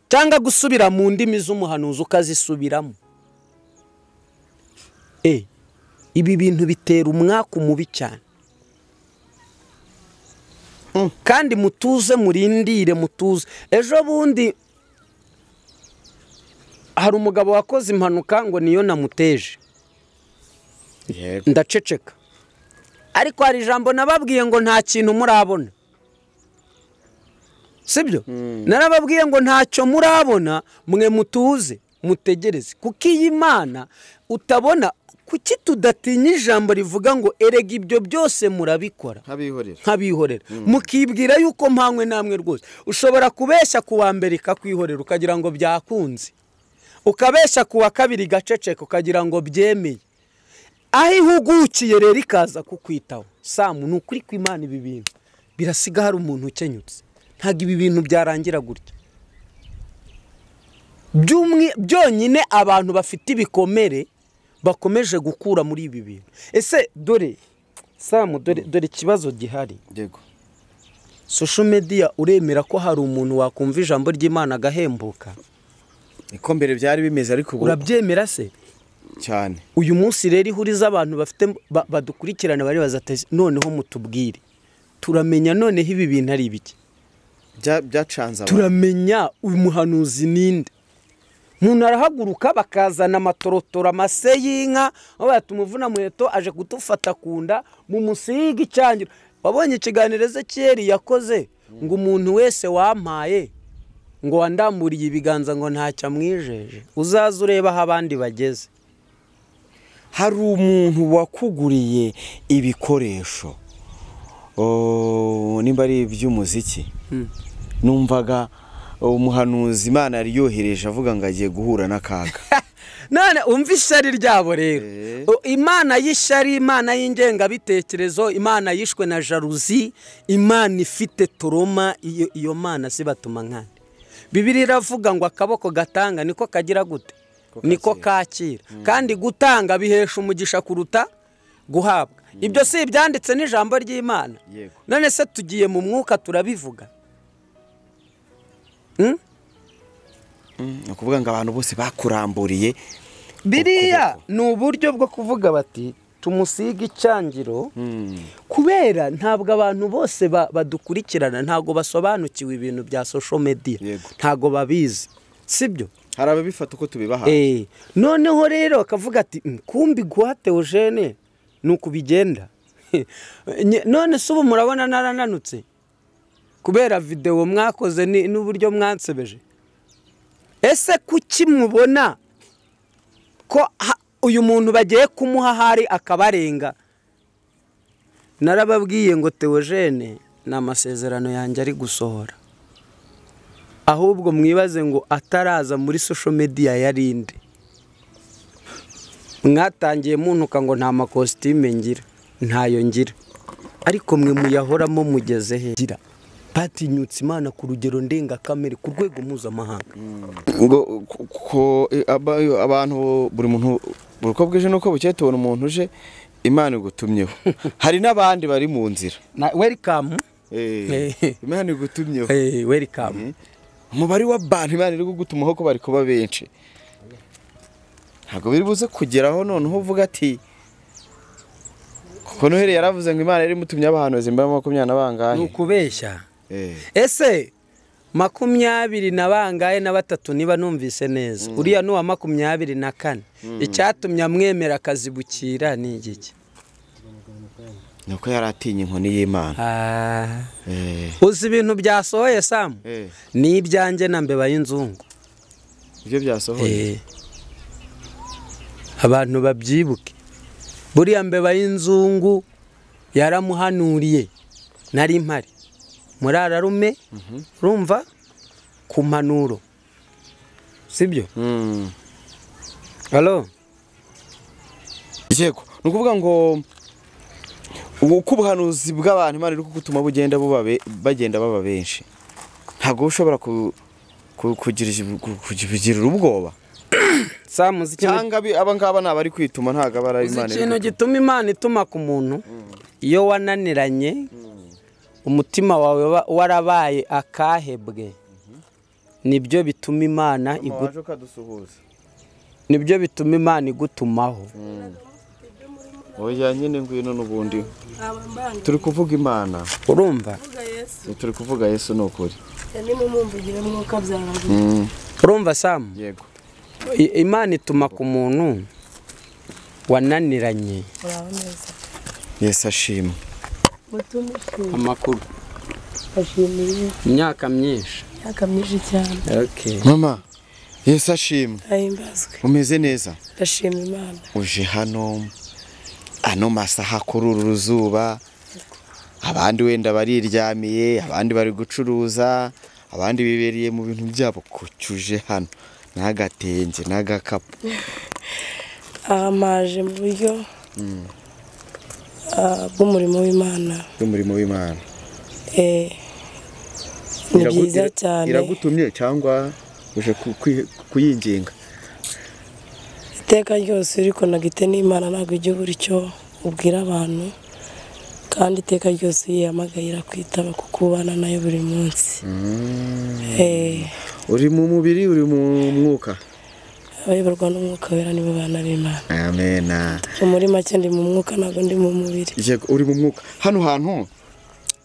Speaker 1: cyangwa gusubira mu ndimi z'umuhanuzi ukazisubiramo. Ibi bintu bitera umwaka mubi cyane. Kandi mutuze, murindire, mutuze. Ejo bundi hari umugabo wakoze impanuka ngo niyo namuteje. Ndaceceka. Ariko hari ijambo nababwiye ngo nta kintu murabona. Sibyo? Narababwiye ngo ntacyo murabona, mwe mutuze, mutegereze. Kuko iyi Imana utabona, kuki tudatinya ijambo rivuga ngo erega ibyo byose murabikora nkabihorera, mukibwira yuko mpanywe namwe rwose. Ushobora kubeshya ku wa mbere ikakwihorera ukagira ngo byakunze, ukabeshya ku wa kabiri gaceceka ukagira ngo byemeye. Aho ihugukiye rero ikaza kukwitaho. Samu, ni ukuri kw'Imana ibi bintu birasiga hari umuntu ukenyutse. Ntabwo ibi bintu byarangira gutya. Byonyine abantu bafite ibikomere bakomeje gukura muri ibi bintu. Ese dore Samu, dore ikibazo gihari.
Speaker 3: Yego.
Speaker 1: Social media uremera ko hari umuntu wakumva ijambo ry'Imana agahembuka?
Speaker 3: Niko mbere byari bimeze, ariko ubu
Speaker 1: urabyemera se?
Speaker 3: Cyane.
Speaker 1: Uyu munsi rero ihuriza abantu bafite badukurikirana bari bazateze, noneho mutubwire. Turamenya noneho ibi bintu ari ibiki?
Speaker 3: Byacanze abantu.
Speaker 1: Turamenya umuhanuzi ninde? Umuntu arahaguruka bakazana amatorotora amase y'inka, aho batumuvuna muheto aje kudufata kunda mu musiga icyangiro. Wabonye ikiganiro Ezekiel yakoze ngo umuntu wese wampaye ngo wandamburiye ibiganza ngo ntacyo amwijeje. Uzaze ureba aho abandi bageze.
Speaker 3: Hari umuntu wakuguriye ibikoresho nimba ari iby'umuziki, numvaga umuhanuzi Imana yari yohereje avuga ngo agiye guhura n'akaga.
Speaker 1: None umva ishyari ryabo rero. Imana y'ishyari, Imana y'ingengabitekerezo, Imana yishwe na jalousie, Imana ifite toroma, iyo Mana si batuma nkande. Bibiliya iravuga ngo akaboko gatanga niko kagira gute? Niko kakira. Kandi gutanga bihesha umugisha kuruta guhabwa. Ibyo si ibyanditse n'ijambo ry'Imana. None se tugiye mu mwuka turabivuga.
Speaker 3: Ukuvuga ngo abantu bose bakuramburiye.
Speaker 1: Biriya ni uburyo bwo kuvuga bati tumusiga icyangiro, kubera ntabwo abantu bose badukurikirana ntabwo basobanukiwe ibintu bya social media, ntabwo babizi, sibyo?
Speaker 3: Hari ababifata uko tubibaha.
Speaker 1: Noneho rero akavuga ati kumbi guha Theogene nuko bigenda. None se ubu murabona narananutse Kubera video mwakoze n'uburyo mwansebeje. Ese kuki mubona ko uyu muntu bagiye kumuha hari akabarenga? Narababwiye ngo Theogene ni amasezerano yanjye ari gusohora. Ahubwo mwibaze ngo ataraza muri social media yarinde. Mwatangiye muntuka ngo nta makositime ngira, ntayo ngira. Ariko mwe muyahoramo mugeze he? Batinyutse Imana ku rugero ndengakamere ku rwego mpuzamahanga.
Speaker 3: Ngo ko abantu buri muntu uko bwije nuko bukeye tubona umuntu uje Imana igutumyeho. Hari n'abandi bari mu nzira.
Speaker 1: Welcome.
Speaker 3: Imana igutumyeho.
Speaker 1: Welcome.
Speaker 3: Umubare w'abantu Imana iri kugutumaho ko bari kuba benshi. Ntabwo biri buze kugeraho noneho uvuga ati kuko Noheli yaravuze ngo Imana iri mutumye abahanuzi mba 20 na bangahe.
Speaker 1: Nukubeshya. Ese 23 na 3 niba numvise neza. Uriya nuwa 24. Icyatumye amwemera akazibukira ni igiki?
Speaker 3: Nuko yaratinye inkoni y'Imana.
Speaker 1: Uzi ibintu byasohoye Sam? Ni ibyanjye na mbeba y'inzungu.
Speaker 3: Ibyo byasohoye.
Speaker 1: Abantu babyibuke. Buriya mbeba y'inzungu yaramuhanuriye nari mpari. Murararume urumva ku mpanuro. Sibyo? Allo?
Speaker 3: Yego, nukuvuga ngo uko ubuhanuzi bw'abantu Imana iri kugutuma bugenda bagenda baba benshi. Ntabwo ushobora kugirira ubwoba.
Speaker 1: Samuzi
Speaker 3: cyangwa aba ngaba nabari kwituma ntago abara Imana.
Speaker 1: Ikintu gituma Imana ituma ku muntu iyo wananiranye umutima wawe warabaye akahebwe. Nibyo bituma Imana nibyo bituma Imana igutumaho.
Speaker 3: Oya nyine ngwino nubundi. Turi kuvuga Imana.
Speaker 1: Urumva?
Speaker 3: Turi kuvuga Yesu nukuri.
Speaker 1: Urumva Sam?
Speaker 3: Yego.
Speaker 1: Imana ituma ku muntu wananiranye.
Speaker 3: Yesu ashimwe.
Speaker 1: Amakuru.
Speaker 7: Ashimwe.
Speaker 1: Imyaka myinshi.
Speaker 7: Imyaka myinshi cyane.
Speaker 1: Okay.
Speaker 3: Mama, Yesu ashimwe.
Speaker 7: Ahimbazwe.
Speaker 3: Umeze neza?
Speaker 7: Ndashima Imana.
Speaker 3: Uje hano ano masaha kuri uru ruzuba, abandi wenda bariryamiye, abandi bari gucuruza, abandi bibereye mu bintu byabo, kucyuje hano n'agatenge n'agakapu.
Speaker 7: Amaje mu buryo bw'umurimo w'Imana.
Speaker 3: Bw'umurimo w'Imana.
Speaker 7: Ni byiza cyane.
Speaker 3: Iragutumye cyangwa uje kuyinginga?
Speaker 7: Iteka ryose uri konagite n'Imana ntabwo ujya ubura icyo ubwira abantu, kandi iteka ryose yihamagaye kwitaba kuko ubana nayo buri munsi.
Speaker 3: Uri mu mubiri uri mu mwuka?
Speaker 7: Abayoborwa n'umwuka wera nibo bana b'Imana.
Speaker 3: Amen.
Speaker 7: Muri make ndi mu mwuka ntabwo ndi mu mubiri.
Speaker 3: Yego uri mu mwuka. Hano hantu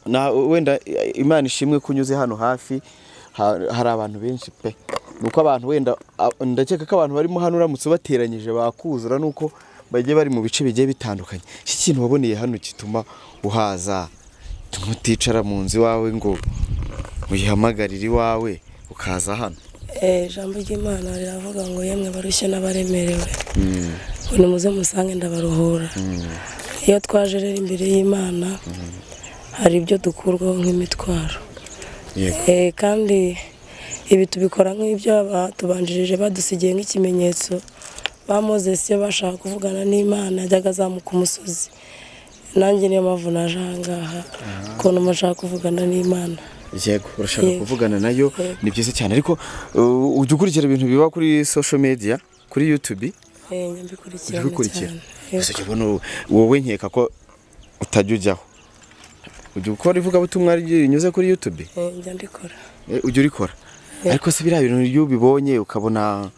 Speaker 3: na wenda Imana ishimwe kunyuze hano hafi hari abantu benshi pe. Nuko abantu wenda ndakeka ko abantu barimo hano uramutse bateranyije bakuzura nuko bagiye bari mu bice bigiye bitandukanye. Iki kintu waboneye hano kituma uhaza tumuticara mu nzu wawe ngo uyihamagarire iwawe ukaza hano.
Speaker 7: Ijambo ry'Imana riravuga ngo yemwe barushye n'abaremerewe. Ngo nimuze musange ndabaruhura. Iyo twaje rero imbere y'Imana hari ibyo dukurwaho nk'imitwaro. Kandi ibi tubikora nk'ibyo abatubanjirije badusigiye nk'ikimenyetso. Ba Moses iyo bashaka kuvugana n'Imana yajyaga azamuka umusozi. Nanjye niyo mpamvu naje aha ngaha ukuntu mashaka kuvugana n'Imana.
Speaker 3: Yego urashaka kuvugana nayo ni byiza cyane, ariko ujya ukurikira ibintu biba kuri social media kuri YouTube?
Speaker 7: Nyabikurikira cyane.
Speaker 3: Gusa ubona wowe nkeka ko utajya ujyaho. Ujya ukora ivugabutumwa rinyuze kuri YouTube?
Speaker 7: Njya ndikora.
Speaker 3: Ujya urikora. Ariko se biriya bintu iyo ubibonye ukabona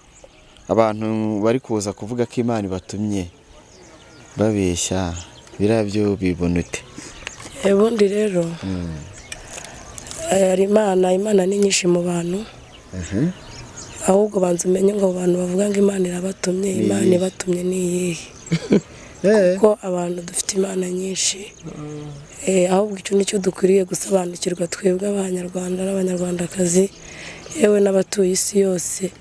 Speaker 3: abantu bari kuza kuvuga ko Imana ibatumye babeshya, biriya byo bibona ute?
Speaker 7: Ubundi rero hari Imana ni nyinshi mu bantu. Ahubwo banza umenye ngo abantu bavuga ngo Imana irabatumye, Imana ibatumye ni iyihe? Kuko abantu dufite imana nyinshi. Ahubwo icyo nicyo dukwiriye gusobanukirwa twebwe abanyarwanda n'abanyarwandakazi, yewe n'abatuye isi yose.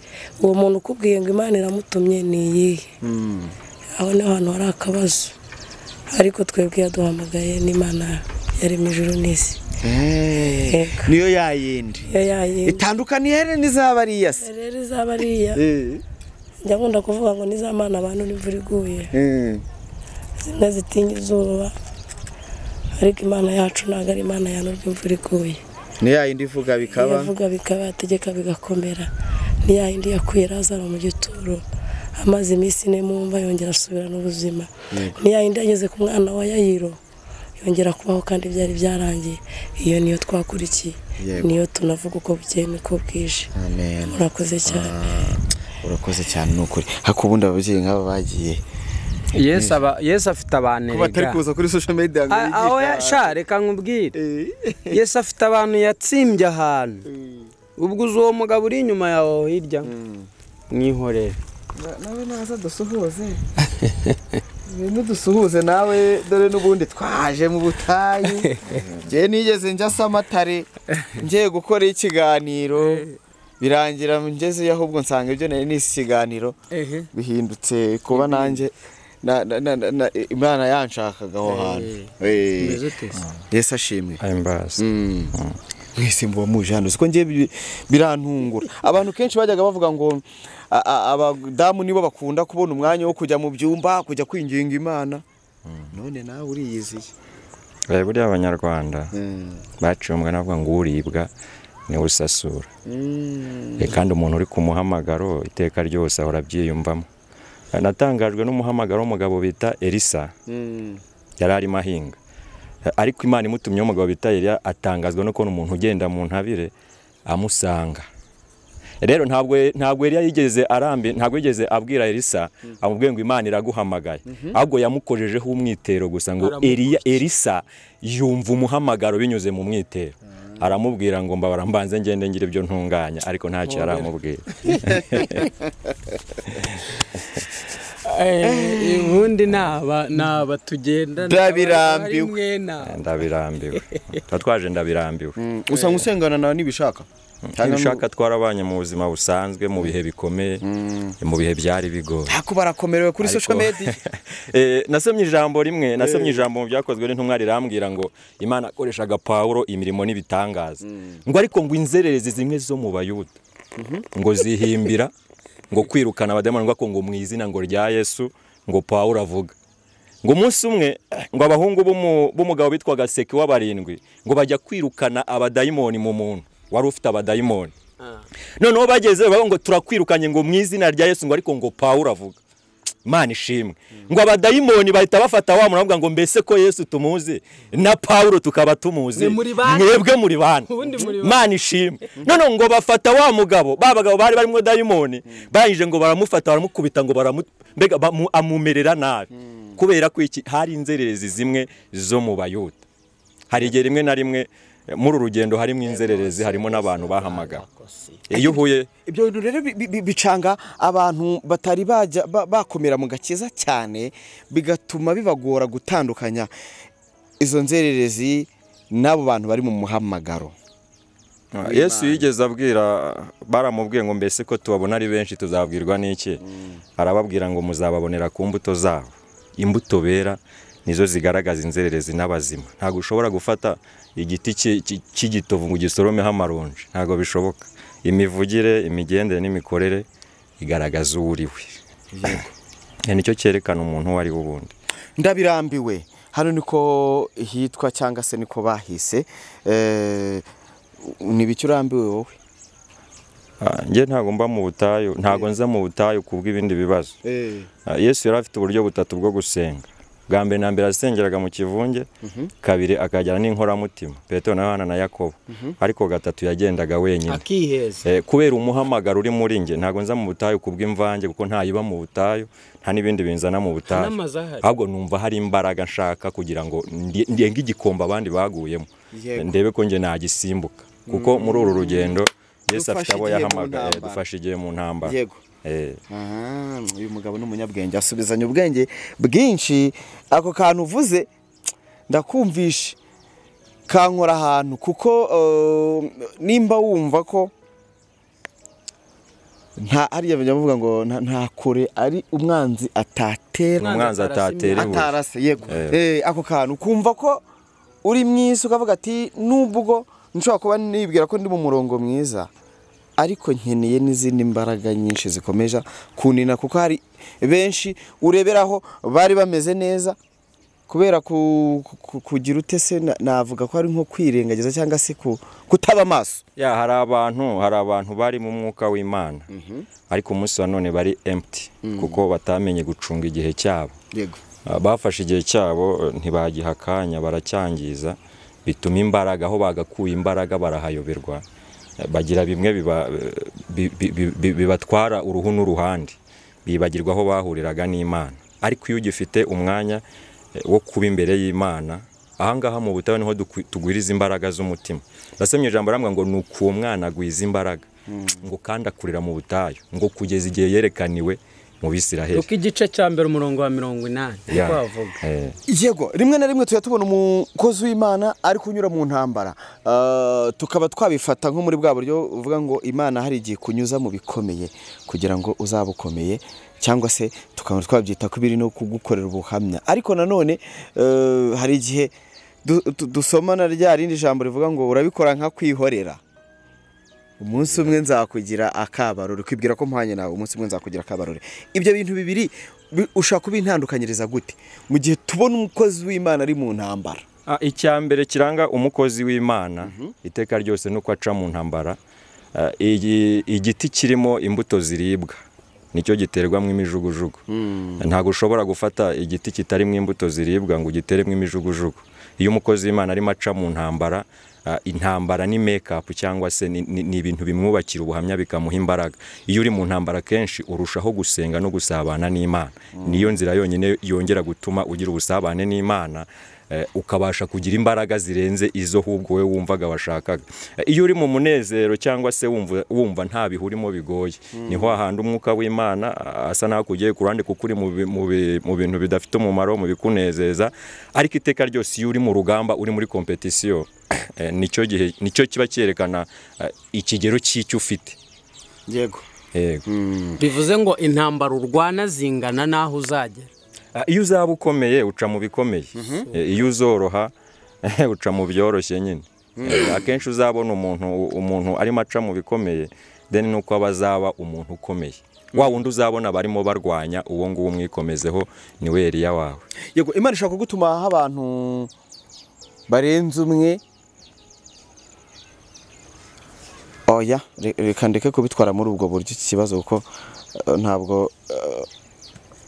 Speaker 7: Uwo muntu ukubwiye ngo Imana iramutumye ni iyihe? Aho niho hantu hari akabazo. Ariko twebwe yaduhamagaye n'Imana yaremye ijuru n'isi.
Speaker 3: Niyo yayindi. Itandukaniye n'izabariya se.
Speaker 7: Rero izabariya. Njya nkunda kuvuga ngo nizamana abantu n'imvura iguye. Zimwe zitinya izuba. Ariko Imana yacu ntabwo ari Imana yanurwa imvura iguye.
Speaker 3: Ni yayindi ivuga bikaba.
Speaker 7: Ivuga bikaba, ategeka bigakomera. Ni yayindi yakuye Lazaro mu gituro. Amaze iminsi ine mu mva yongera asubirana ubuzima. Ni yayindi yageze ku mwana wa Yayiro. Yongera kubaho kandi byari byarangiye. Iyo niyo twakurikiye. Niyo tunavuga uko bukeye niko bwije.
Speaker 3: Amen.
Speaker 7: Urakoze cyane.
Speaker 3: Urakoze cyane nukuri. Hakubundi ababyeyi nk'aba bagiye.
Speaker 1: Yesu afite abantu
Speaker 3: rega. Batari kuza kuri social media ngo yigisha.
Speaker 1: Aho sha reka nkubwire. Yesu afite abantu yatsimbye ahantu. Ubwo uzo mugabo uri inyuma yawe hirya. Mwihorere.
Speaker 3: Nawe naza dusuhuze. Ibintu dusuhuze nawe dore n'ubundi twaje mu butayu. Ngiye nigeze njya Samatare ngiye gukora ikiganiro birangira ngeze ahubwo nsanga ibyo nari nisi ikiganiro bihindutse kuba nanjye na Imana yanshakaga aho hantu. Yesu ashimwe. Mwese mbuba muje hano siko ngiye birantungura. Abantu kenshi bajyaga bavuga ngo abadamu nibo bakunda kubona umwanya wo kujya mu byumba kujya kwinginga Imana. None nawe uriyiziye.
Speaker 8: Buriya abanyarwanda baciye umugani bavuga ngo uribwa ni usasura. Kandi umuntu uri ku muhamagaro iteka ryose ahora abyiyumvamo. Natangajwe n'umuhamagaro w'umugabo bita Elisa. Yari arimo ahinga. Ariko Imana imutumye umugabo bita Eliya atangazwa no kubona umuntu ugenda mu ntabire amusanga. Rero ntabwo Eliya yigeze arambi, ntabwo yigeze abwira Elisa amubwiye ngo Imana iraguhamagaye. Ahubwo yamukojejeho umwitero gusa ngo Eliya Elisa yumva umuhamagaro binyuze mu mwitero. Aramubwira ngo mbabara mbanze ngende ngira ibyo ntunganya, ariko ntacyo yaramubwira.
Speaker 1: Ubundi naba tugenda
Speaker 3: ndabirambiwe.
Speaker 8: Ndabirambiwe. Twaje ndabirambiwe.
Speaker 3: Usanga usengana na nibishaka.
Speaker 8: Nibishaka twarabanye mu buzima busanzwe mu bihe bikomeye, mu bihe byari bigoye.
Speaker 3: Hako barakomerewe kuri social media.
Speaker 8: Nasomye ijambo rimwe, nasomye ijambo mu byakozwe n'intumwa rirambwira ngo Imana akoreshaga Paulo imirimo n'ibitangaza. Ngo ariko ngo inzererezi zimwe zo mu Bayuda ngo zihimbira ngo kwirukana abadayimoni ngo ngo mu izina ngo rya Yesu ngo Paulo avuga. Ngo umunsi umwe ngo abahungu b'umugabo bitwaga Seki w'abarindwi ngo bajya kwirukana abadayimoni mu muntu wari ufite abadayimoni. Noneho bageze bavuga ngo turakwirukanye ngo mu izina rya Yesu ngo ariko ngo Paulo avuga. Imana ishimwe. Ngo abadayimoni bahita bafata wa muntu bavuga ngo mbese ko Yesu tumuzi na Paulo tukaba tumuzi mwebwe muri bana. Imana ishimwe. None ngo bafata wa mugabo, babagabo bari barimo dayimoni barangije ngo baramufata baramukubita ngo mbega amumerera nabi. Kubera ko iki hari inzererezi zimwe zo mu Bayuda. Hari igihe rimwe na rimwe muri urugendo harimo inzererezi harimo n'abantu bahamagara. Iyo uhuye
Speaker 3: ibyo bintu rero bicanga abantu batari bajya bakomera mu gakiza cyane, bigatuma bibagora gutandukanya izo nzererezi n'abo bantu bari mu muhamagaro.
Speaker 8: Yesu yigeze abwira, baramubwiye ngo mbese ko tubabona ari benshi tuzabwirwa n'iki? Arababwira ngo muzababonera ku mbuto zabo. Imbuto bera nizo zigaragaza inzererezi n'abazima. Ntabwo ushobora gufata igiti cy'igitovu ngo ugisoromeho amaronji, ntabwo bishoboka. Imivugire, imigendere n'imikorere igaragaza uwo uri we. Nicyo cyerekana umuntu uwo ari we ubundi.
Speaker 3: Ndabirambiwe hano niko hitwa cyangwa se niko bahise. Ni biki urambiwe wowe?
Speaker 8: Njye ntabwo mba mu butayu, ntabwo nza mu butayu kubw'ibindi bibazo. Yesu yari afite uburyo butatu bwo gusenga. Bwa mbere na mbere asengeraga mu kivunge, kabiri akajyana n'inkoramutima Petero na Yohana na Yakobo, ariko gatatu yagendaga wenyine
Speaker 1: akiheza.
Speaker 8: Kubera umuhamagaro uri muri nge, ntabwo nza mu butayu kubw'imvange kuko ntayiba mu butayu, nta n'ibindi binzana mu butayu. Ahubwo numva hari imbaraga nshaka kugira ngo ndenge igikombe abandi baguyemo, ndebe ko nge nagisimbuka. Kuko muri uru rugendo Yesu afite abo yahamagaye, dufashe igihe mu ntambara.
Speaker 3: Yego. Uyu mugabo ni umunyabwenge, asubizanya ubwenge bwinshi. Ako kantu uvuze ndakumvishe kankora ahantu, kuko nimba wumva ko nta hariya bavuga ngo nta kure ari umwanzi atatera,
Speaker 8: umwanzi atatera
Speaker 3: atarase. Yego. Ako kantu kumva ko uri mwiza ukavuga ati nubwo nshobora kuba nibwira ko ndi mu murongo mwiza, ariko nkeneye n'izindi mbaraga nyinshi zikomeje kunina, kuko hari benshi ureberaho bari bameze neza kubera kugira utese, navuga ko ari nko kwirengagiza cyangwa se kutaba amaso.
Speaker 8: Ya hari abantu bari mu mwuka w'Imana, ariko umunsi wa none bari empty, kuko batamenye gucunga igihe cyabo.
Speaker 3: Yego.
Speaker 8: Bafashe igihe cyabo ntibagiha akanya, baracyangiza, bituma imbaraga aho bagakuye imbaraga barahayoberwa, bagira bimwe bibatwara uruhu n'uruhande, bibagirwa aho bahuriraga n'Imana. Ariko iyo ugifite umwanya wo kuba imbere y'Imana, ahangaha mu butayu niho tugwiriza imbaraga z'umutima. Nasomye ijambo rambwa ngo nuko uwo mwana agwiza imbaraga, ngo kandi akurira mu butayu, ngo kugeza igihe yerekaniwe mu Bisiraheli.
Speaker 1: Uko igice cya mbere umurongo wa 80 niko bavuga.
Speaker 3: Yego, rimwe na rimwe tuyatubona umukozi w'Imana ari kunyura mu ntambara, tukaba twabifata nko muri bwa buryo uvuga ngo Imana hari igihe kunyuza mu bikomeye kugira ngo uzabukomeye, cyangwa se tukaba twabyita ko biri no kugukorera ubuhamya. Ariko nanone hari igihe dusoma na rya rindi jambo rivuga ngo urabikora nka kwihorera, umunsi umwe nzakugira akabarore, kwibwira ko mpanye nawe umunsi umwe nzakugira akabarore. Ibyo bintu bibiri ushaka kubintandukanyiriza gute mu gihe tubona umukozi w'Imana ari mu ntambara?
Speaker 8: Icya mbere kiranga umukozi w'Imana iteka ryose nuko aca mu ntambara. Igiti kirimo imbuto ziribwa nicyo giterwamo imijugujugu. Ntago ushobora gufata igiti kitarimo imbuto ziribwa ngo ugiteremo imijugujugu. Iyo umukozi w'Imana arimo aca mu ntambara, intambara ni make up cyangwa se ni ibintu bimwubakira ubuhamya bikamuha imbaraga. Iyo uri mu ntambara kenshi urushaho gusenga no gusabana n'Imana. Niyo nzira yonyine yongera gutuma ugira ubusabane n'Imana, ukabasha kugira imbaraga zirenze izo hubwo we wumvaga washakaga. Iyo uri mu munezero cyangwa se wumva nta bihurimo bigoye, niho ahandi umwuka w'Imana asa naho kugiye ku ruhande, kuko uri mu bintu bidafite umumaro, mu bikunezeza. Ariko iteka ryose iyo uri mu rugamba, uri muri competition, nicyo gihe nicyo kiba cyerekana ikigero cy'icyo ufite.
Speaker 3: Yego.
Speaker 8: Yego.
Speaker 1: Bivuze ngo intambara urwana zingana naho uzagera.
Speaker 8: Iyo uzaba ukomeye uca mu bikomeye, iyo uzoroha uca mu byoroshye nyine. Akenshi uzabona umuntu arimo aca mu bikomeye, then nuko abazaba umuntu ukomeye. Wa wundi uzabona barimo barwanya uwo nguwo umwikomezeho ni we Eliya wawe.
Speaker 3: Yego, Imana ishaka kugutuma abantu barenze umwe. Oya, reka ndeke kubitwara muri ubwo buryo iki kibazo, kuko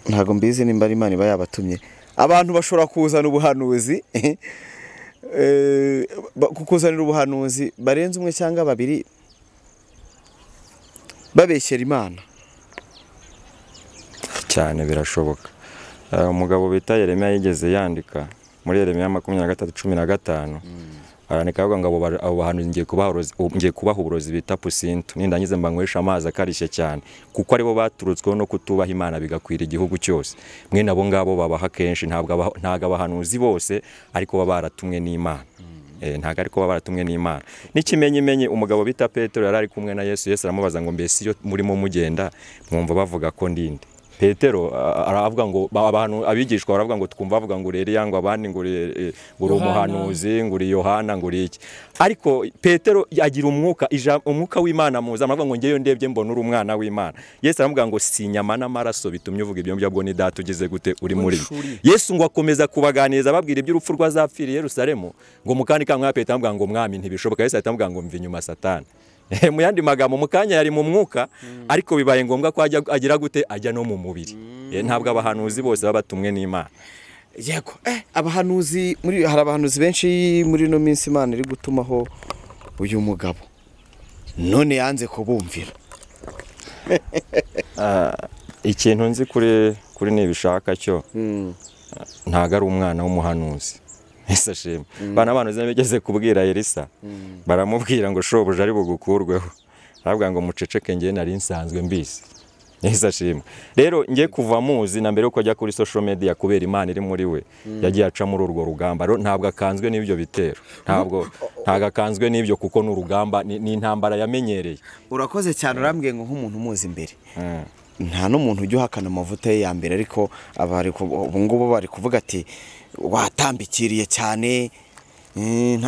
Speaker 3: ntabwo mbizi nimba ari Imana iba yabatumye. Abantu bashobora kuzana ubuhanuzi, kukuzanira ubuhanuzi barenze umwe cyangwa babiri, babeshyera Imana
Speaker 8: cyane, birashoboka. Umugabo bita Yeremiya yigeze yandika muri Yeremiya 23:15, arandika avuga ngo abo bahanuzi ngiye kubaha uburozi bita pusinto, nindangize mbanywesha amazi akarishye cyane, kuko aribo baturutsweho no kutubaha Imana bigakwira igihugu cyose. Mwe nabo ngabo babaha kenshi, ntabwo abahanuzi bose ariko baba baratumwe n'Imana. Ntabwo ariko baba baratumwe n'Imana. N'ikimenyimenyi umugabo bita Petero yari ari kumwe na Yesu, Yesu aramubaza ngo mbese iyo murimo mugenda mwumva bavuga ko ndinde? Petero aravuga ngo abantu abigishwa baravuga ngo twumva bavuga ngo uri Eliya, ngo abandi ngo uri umuhanuzi, ngo uri Yohana, ngo uri iki. Ariko Petero agira umwuka w'Imana muza, aravuga ngo ngeyo ndebye mbona uri umwana w'Imana. Yesu aramubwira ngo si inyama n'amaraso bitumye uvuga ibyo ngibyo, ni data ugize gute uri muri. Yesu ngo akomeza kubaganiriza ababwira iby'urupfu rwazapfira i Yerusalemu, ngo mukandi kamwe Petero aramubwira ngo mwami ntibishoboka. Yesu ahita amubwira ngo mva inyuma Satani. Mu yandi magambo mu kanya yari mu mwuka, ariko bibaye ngombwa ko agira gute ajya no mu mubiri. Ntabwo abahanuzi bose baba batumwe n'Imana.
Speaker 3: Yego, abahanuzi muri hari abahanuzi benshi muri no minsi Imana iri gutumaho uyu mugabo, none yanze kubumvira.
Speaker 8: Ikintu nzi kuri nibishaka cyo, ntago ari umwana w'umuhanuzi. Ese shema bana abantu bigeze kubwira Elisa, baramubwira ngo shobuja ari bugukurweho. Aravuga ngo muceceke ngiye nari nsanzwe mbizi. Yesu ashimwe. Rero ngiye kuva muzi na mbere yuko ajya kuri social media kubera Imana iri muri we, yagiye aca muri urwo rugamba. Rero ntabwo akanzwe n'ibyo bitero, ntabwo akanzwe n'ibyo, kuko ni urugamba, ni intambara yamenyereye.
Speaker 3: Urakoze cyane, urambwiye ngo nk'umuntu umuzi imbere nta n'umuntu ujya uhakana amavuta ye ya mbere, ariko ubu ngubu bari kuvuga ati watambikiriye cyane,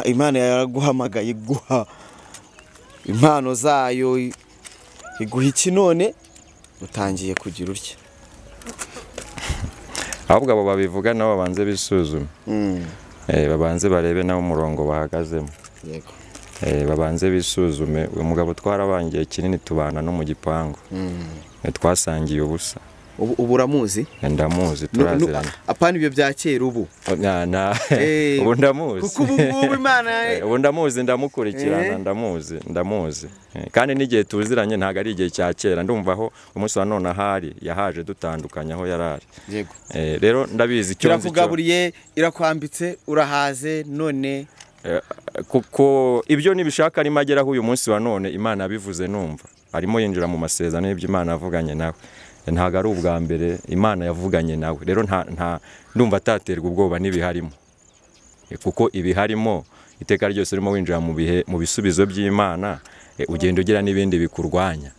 Speaker 3: Imana yaraguhamagaye iguha impano zayo, iguha iki none utangiye kugira utya.
Speaker 8: Ahubwo abo babivuga nabo babanze bisuzume, babanze barebe nabo umurongo bahagazemo.
Speaker 3: Yego.
Speaker 8: Babanze bisuzume. Uyu mugabo twarabangiye kinini, tubana no mu gipangu, twasangiye ubusa.
Speaker 3: Ubu uramuzi?
Speaker 8: Ndamuzi, turaziranye.
Speaker 3: Apana ibyo bya kera ubu.
Speaker 8: Ubu ndamuzi.
Speaker 3: Kuko ubu ngubu Imana
Speaker 8: ubu ndamuzi, ndamukurikirana, ndamuzi. Kandi n'igihe tuziranye ntago ari igihe cya kera, ndumva aho umunsi wa none ahari yahaje dutandukanye aho yarari.
Speaker 3: Yego.
Speaker 8: Rero ndabizi icyo nzi.
Speaker 3: Irakugaburiye, irakwambitse, urahaze none
Speaker 8: kuko ibyo nibishaka arimo ageraho uyu munsi wa none. Imana yabivuze numva arimo yinjira mu masezerano y'ibyo Imana yavuganye nawe. Ntago ari ubwa mbere Imana yavuganye nawe. Rero nta ndumva ataterwa ubwoba n'ibiharimo, kuko ibiharimo iteka ryose urimo winjira mu bihe, mu bisubizo by'Imana, ugenda ugira n'ibindi bikurwanya.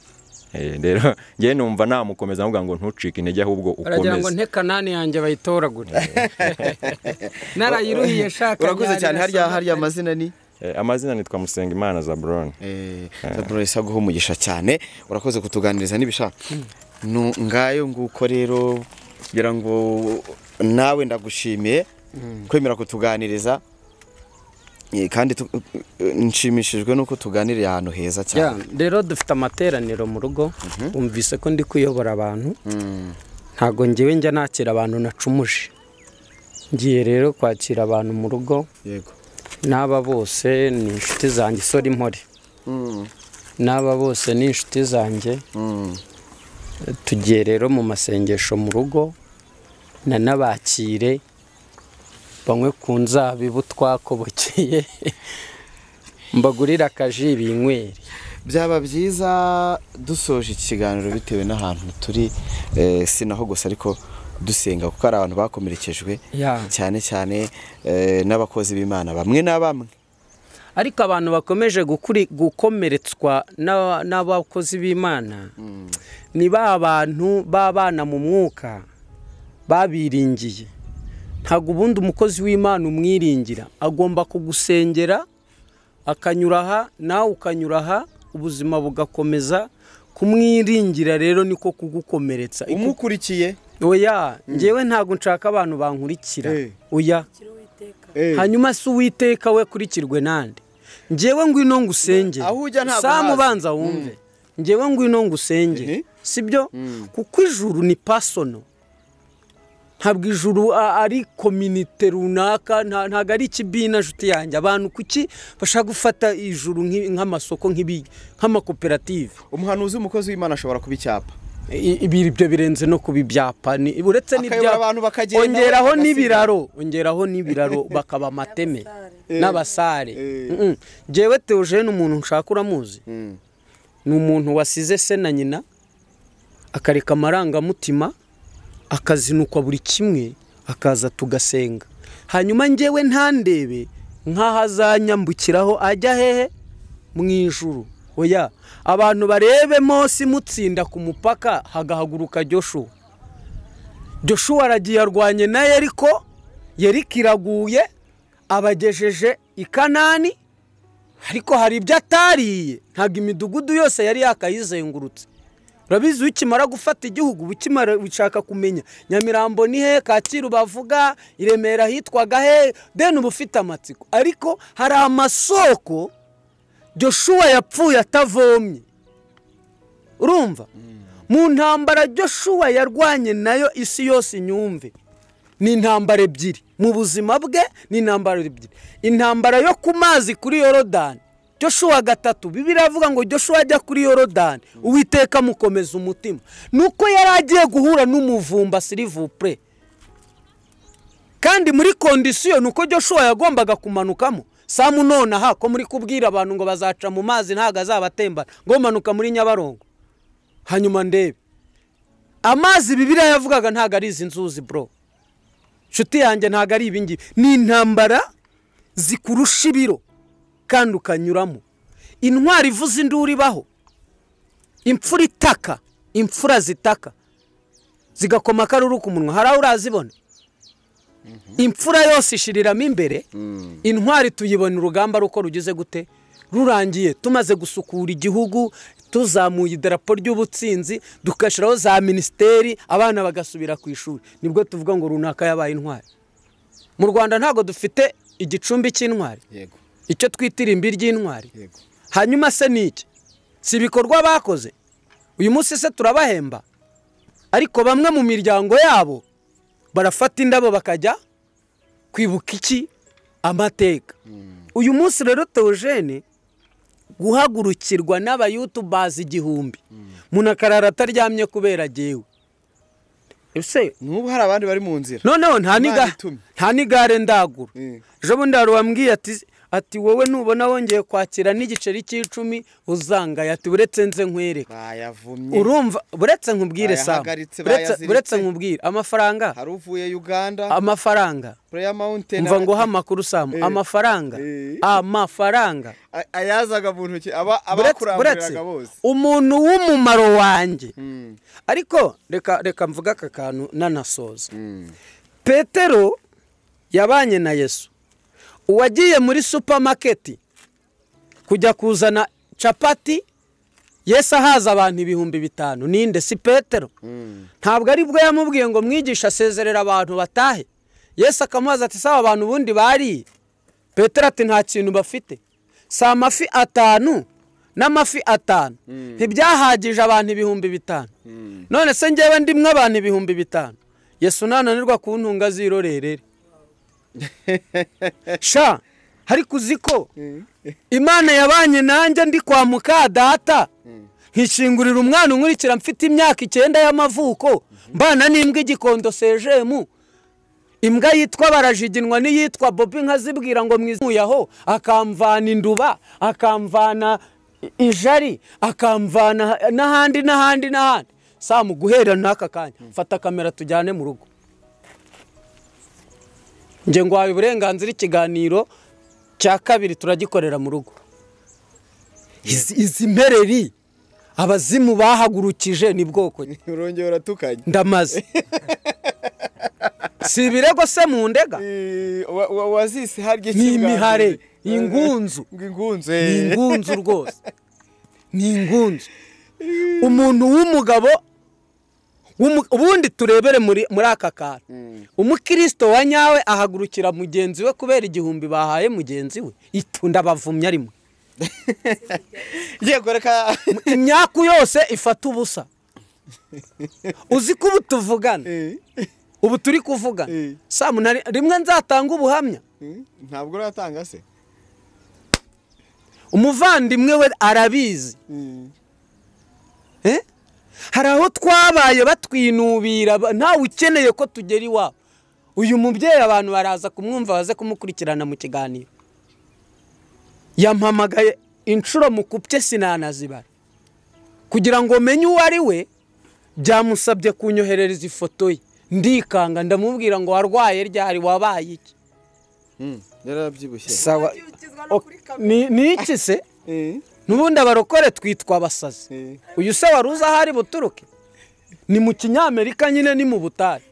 Speaker 8: Rero ngiye numva namukomeza mvuga ngo ntucike intege, ahubwo ukomeze.
Speaker 1: Aragira ngo nte Kanani yanjye bayitoragure. Narayiruhiye shaka.
Speaker 3: Urakoze cyane. Harya amazina ni?
Speaker 8: Amazina nitwa Musengimana Zabron.
Speaker 3: Zabron, isaguha umugisha cyane, urakoze kutuganiriza n'ibishaka. Ngayo nguko rero, kugira ngo nawe ndagushimiye kwemera kutuganiriza, kandi nshimishijwe nuko tuganiriye ahantu heza cyane.
Speaker 1: Rero dufite amateraniro mu rugo, umvise ko ndi kuyobora abantu, ntago ngewe njya nakira abantu nacumuje. Ngiye rero kwakira abantu mu rugo.
Speaker 3: Yego.
Speaker 1: N'aba bose ni inshuti zanjye, sori mpore. N'aba bose ni inshuti zanjye. Tugiye rero mu masengesho mu rugo, nanabakire banywe ku nzabibu twakobokeye, mbagurira akaji binywere.
Speaker 3: Byaba byiza dusoje ikiganiro bitewe n'ahantu turi, sinaho gusa ariko dusenga, kuko ari abantu bakomerekejwe cyane cyane n'abakozi b'Imana bamwe na bamwe.
Speaker 1: Ariko abantu bakomeje gukomeretswa n'abakozi b'Imana ni ba bantu b'abana mu mwuka babiringiye. Ntabwo ubundi umukozi w'Imana umwiringira, agomba kugusengera akanyura aha nawe ukanyura aha, ubuzima bugakomeza. Kumwiringira rero niko kugukomeretsa.
Speaker 3: Umukurikiye?
Speaker 1: Oya, ngewe ntabwo nshaka abantu bankurikira. Oya. Hanyuma si Uwiteka we kurikirwe nande? Ngewe ngwino ngusenge. Samu banza wumve. Ngewe ngwino ngusenge. Sibyo? Kuko ijuru ni personal. Ntabwo ijuru ari community runaka, ntabwo ari ikibina nshuti yanjye. Abantu kuki bashaka gufata ijuru nk'amasoko, nk'amakoperative?
Speaker 3: Umuhanuzi umukozi w'Imana ashobora kuba icyapa.
Speaker 1: Ibyo birenze no kuba ibyapa, uretse n'ibyapa ongeraho n'ibiraro, ongeraho n'ibiraro bakaba amateme n'abasare. Njyewe Theogene umuntu nshaka uramuzi, ni umuntu wasize se na nyina, akareka amarangamutima, akazinukwa buri kimwe, akaza tugasenga. Hanyuma njyewe ntandebe nk'aho azanyambukiraho ajya hehe mu ijuru. Oya, abantu barebe Mose mutsinda ku mupaka hagahaguruka Joshua. Joshua aragiye arwanye na Yeriko, Yeriko iraguye, abagejeje i Kanani, ariko hari ibyo atariye, ntabwo imidugudu yose yari yakayizengurutse. Urabizi ukimara gufata igihugu ukimara ushaka kumenya Nyamirambo ni he, Kacyiru bavuga, i Remera hitwaga he, then uba ufite amatsiko. Ariko hari amasoko Joshua yapfuye atavomye. Urumva? Mu ntambara Joshua yarwanye nayo isi yose inyumve, ni intambara ebyiri mu buzima bwe, ni intambara ebyiri. Intambara yo ku mazi kuri Yorodani, Joshua 3, Bibiliya iravuga ngo Joshua ajya kuri Yorodani, Uwiteka amukomeza umutima. Nuko yari agiye guhura n'umuvumba, s'il vous plaît. Kandi muri kondisiyo nuko Joshua yagombaga kumanukamo, Samu nonaha ko muri kubwira abantu ngo bazaca mu mazi ntago azabatembana, ngo manuka muri Nyabarongo hanyuma ndebe amazi. Bibiliya yavugaga ntago ari izi nzuzi bro, nshuti yanjye, ntago ari ibingibi. Ni intambara zikurusha ibiro kandi ukanyuramo. Intwari ivuza induru ibaho, imfura itaka, imfura zitaka zigakoma akaruru ku munwa, hari aho urazibona. Imfura yose ishiriramo imbere. Intwari tuyibona urugamba ari uko rugize gute? Rurangiye, tumaze gusukura igihugu, tuzamuye idarapo ry'ubutsinzi, dugashyiraho za minisiteri, abana bagasubira ku ishuri, nibwo tuvuga ngo runaka yabaye intwari. Mu Rwanda ntabwo dufite igicumbi cy'intwari,
Speaker 3: yego,
Speaker 1: icyo twita irimbi ry'intwari.
Speaker 3: Yego.
Speaker 1: Hanyuma se ni iki? Si ibikorwa bakoze? Uyu munsi se turabahemba, ariko bamwe mu miryango yabo barafata indabo bakajya kwibuka iki? Amateka. Uyu munsi rero Theogene, guhagurukirwa n'abayutubazi 1000, umuntu akarara ataryamye kubera jyewe. Ese
Speaker 3: n'ubu hari abandi bari mu nzira.
Speaker 1: Noneho nta
Speaker 3: Imana
Speaker 1: niga
Speaker 3: itumye.
Speaker 1: nta n'igare ndagura. Ejo bundi hari uwambwiye ati wowe nubona wongeye kwakira n'igiceri cy'icumi uzangaye, ati buretse nze nkwereke.
Speaker 3: Bayavumye.
Speaker 1: Urumva, buretse nkubwire Sam,
Speaker 3: Bayahagaritse, bayaziritse.
Speaker 1: buretse nkubwire amafaranga.
Speaker 3: Hari uvuye Uganda.
Speaker 1: Amafaranga.
Speaker 3: Prayer Mountain.
Speaker 1: Mva nguha amakuru Sam, amafaranga. Amafaranga.
Speaker 3: Ayazaga mu ntoki
Speaker 1: Buretse,
Speaker 3: abakurambiraga bose.
Speaker 1: Umuntu w'umumaro wanjye. Ariko reka mvuga aka kantu nanasoza. Petero yabanye na Yesu. Uwagiye muri supermarket kujya kuzana capati, Yesu ahaza abantu 5000, ninde? Si Petero. Ntabwo ari bwo yamubwiye ngo mwigisha asezerera abantu batahe. Yesu akamubaza ati sawa abantu ubundi bari? Petero ati nta kintu bafite. Si amafi 5 n'amafi 5 ntibyahagije abantu 5000. None se njyewe ndimwe abantu 5000, Yesu nananirwa kuntunga zirorerere. Sha, ariko uzi ko Imana yabanye nanjye ndi kwa muka data, nkishingurira umwana unkurikira mfite imyaka 9 y'amavuko, mbana n'imbwa igikondo sejemu, imbwa yitwa Barajiginwa n'iyitwa Bobi, nkazibwira ngo mwizuyaho, akamvana induba, akamvana ijari, akamvana n'ahandi n'ahandi n'ahandi. Samu, guhera n'aka kanya fata kamera tujyane mu rugo. Nge ngwaye uburenganzira, ikiganiro cya kabiri turagikorera mu rugo. Izi mpereri abazimu bahagurukije ni bwoko ki?
Speaker 3: Urongera uratukanye.
Speaker 1: Ndamaze. Si ibirego se mu ndega?
Speaker 3: Wazise harya
Speaker 1: Ni imihare, ingunzu.
Speaker 3: Ingunzu.
Speaker 1: Ni ingunzu rwose. Ni ingunzu. Umuntu w'umugabo, ubundi turebere muri aka kantu. Umukristo wa nyawe ahagurukira mugenzi we kubera 1000 bahaye mugenzi we, itunda bavumye arimo.
Speaker 3: Yego, reka
Speaker 1: imyaku yose ifata ubusa. Uzi ko ubu tuvugana, ubu turi kuvugana Samu, rimwe nzatanga ubuhamya.
Speaker 3: Ntabwo uratanga se?
Speaker 1: Umuvandimwe we arabizi. Hari aho twabaye batwinubira, ntawe ukeneye ko tugera iwabo. Uyu mubyeyi abantu baraza kumwumva, baze kumukurikirana mu kiganiro. Yampamagaye inshuro mukupye sinanazibara. Kugira ngo menye uwo ari we, byamusabye kunyoherereza ifoto ye. Ndikanga ndamubwira ngo warwaye ryari, wabaye iki?
Speaker 3: Yarabyibushye.
Speaker 1: Sawa. Ni iki se? Nubundi abarokore twitwa abasazi. Uyu se wari uzi ahari buturuke? Ni mu Kinyamerika nyine, ni mu butayu.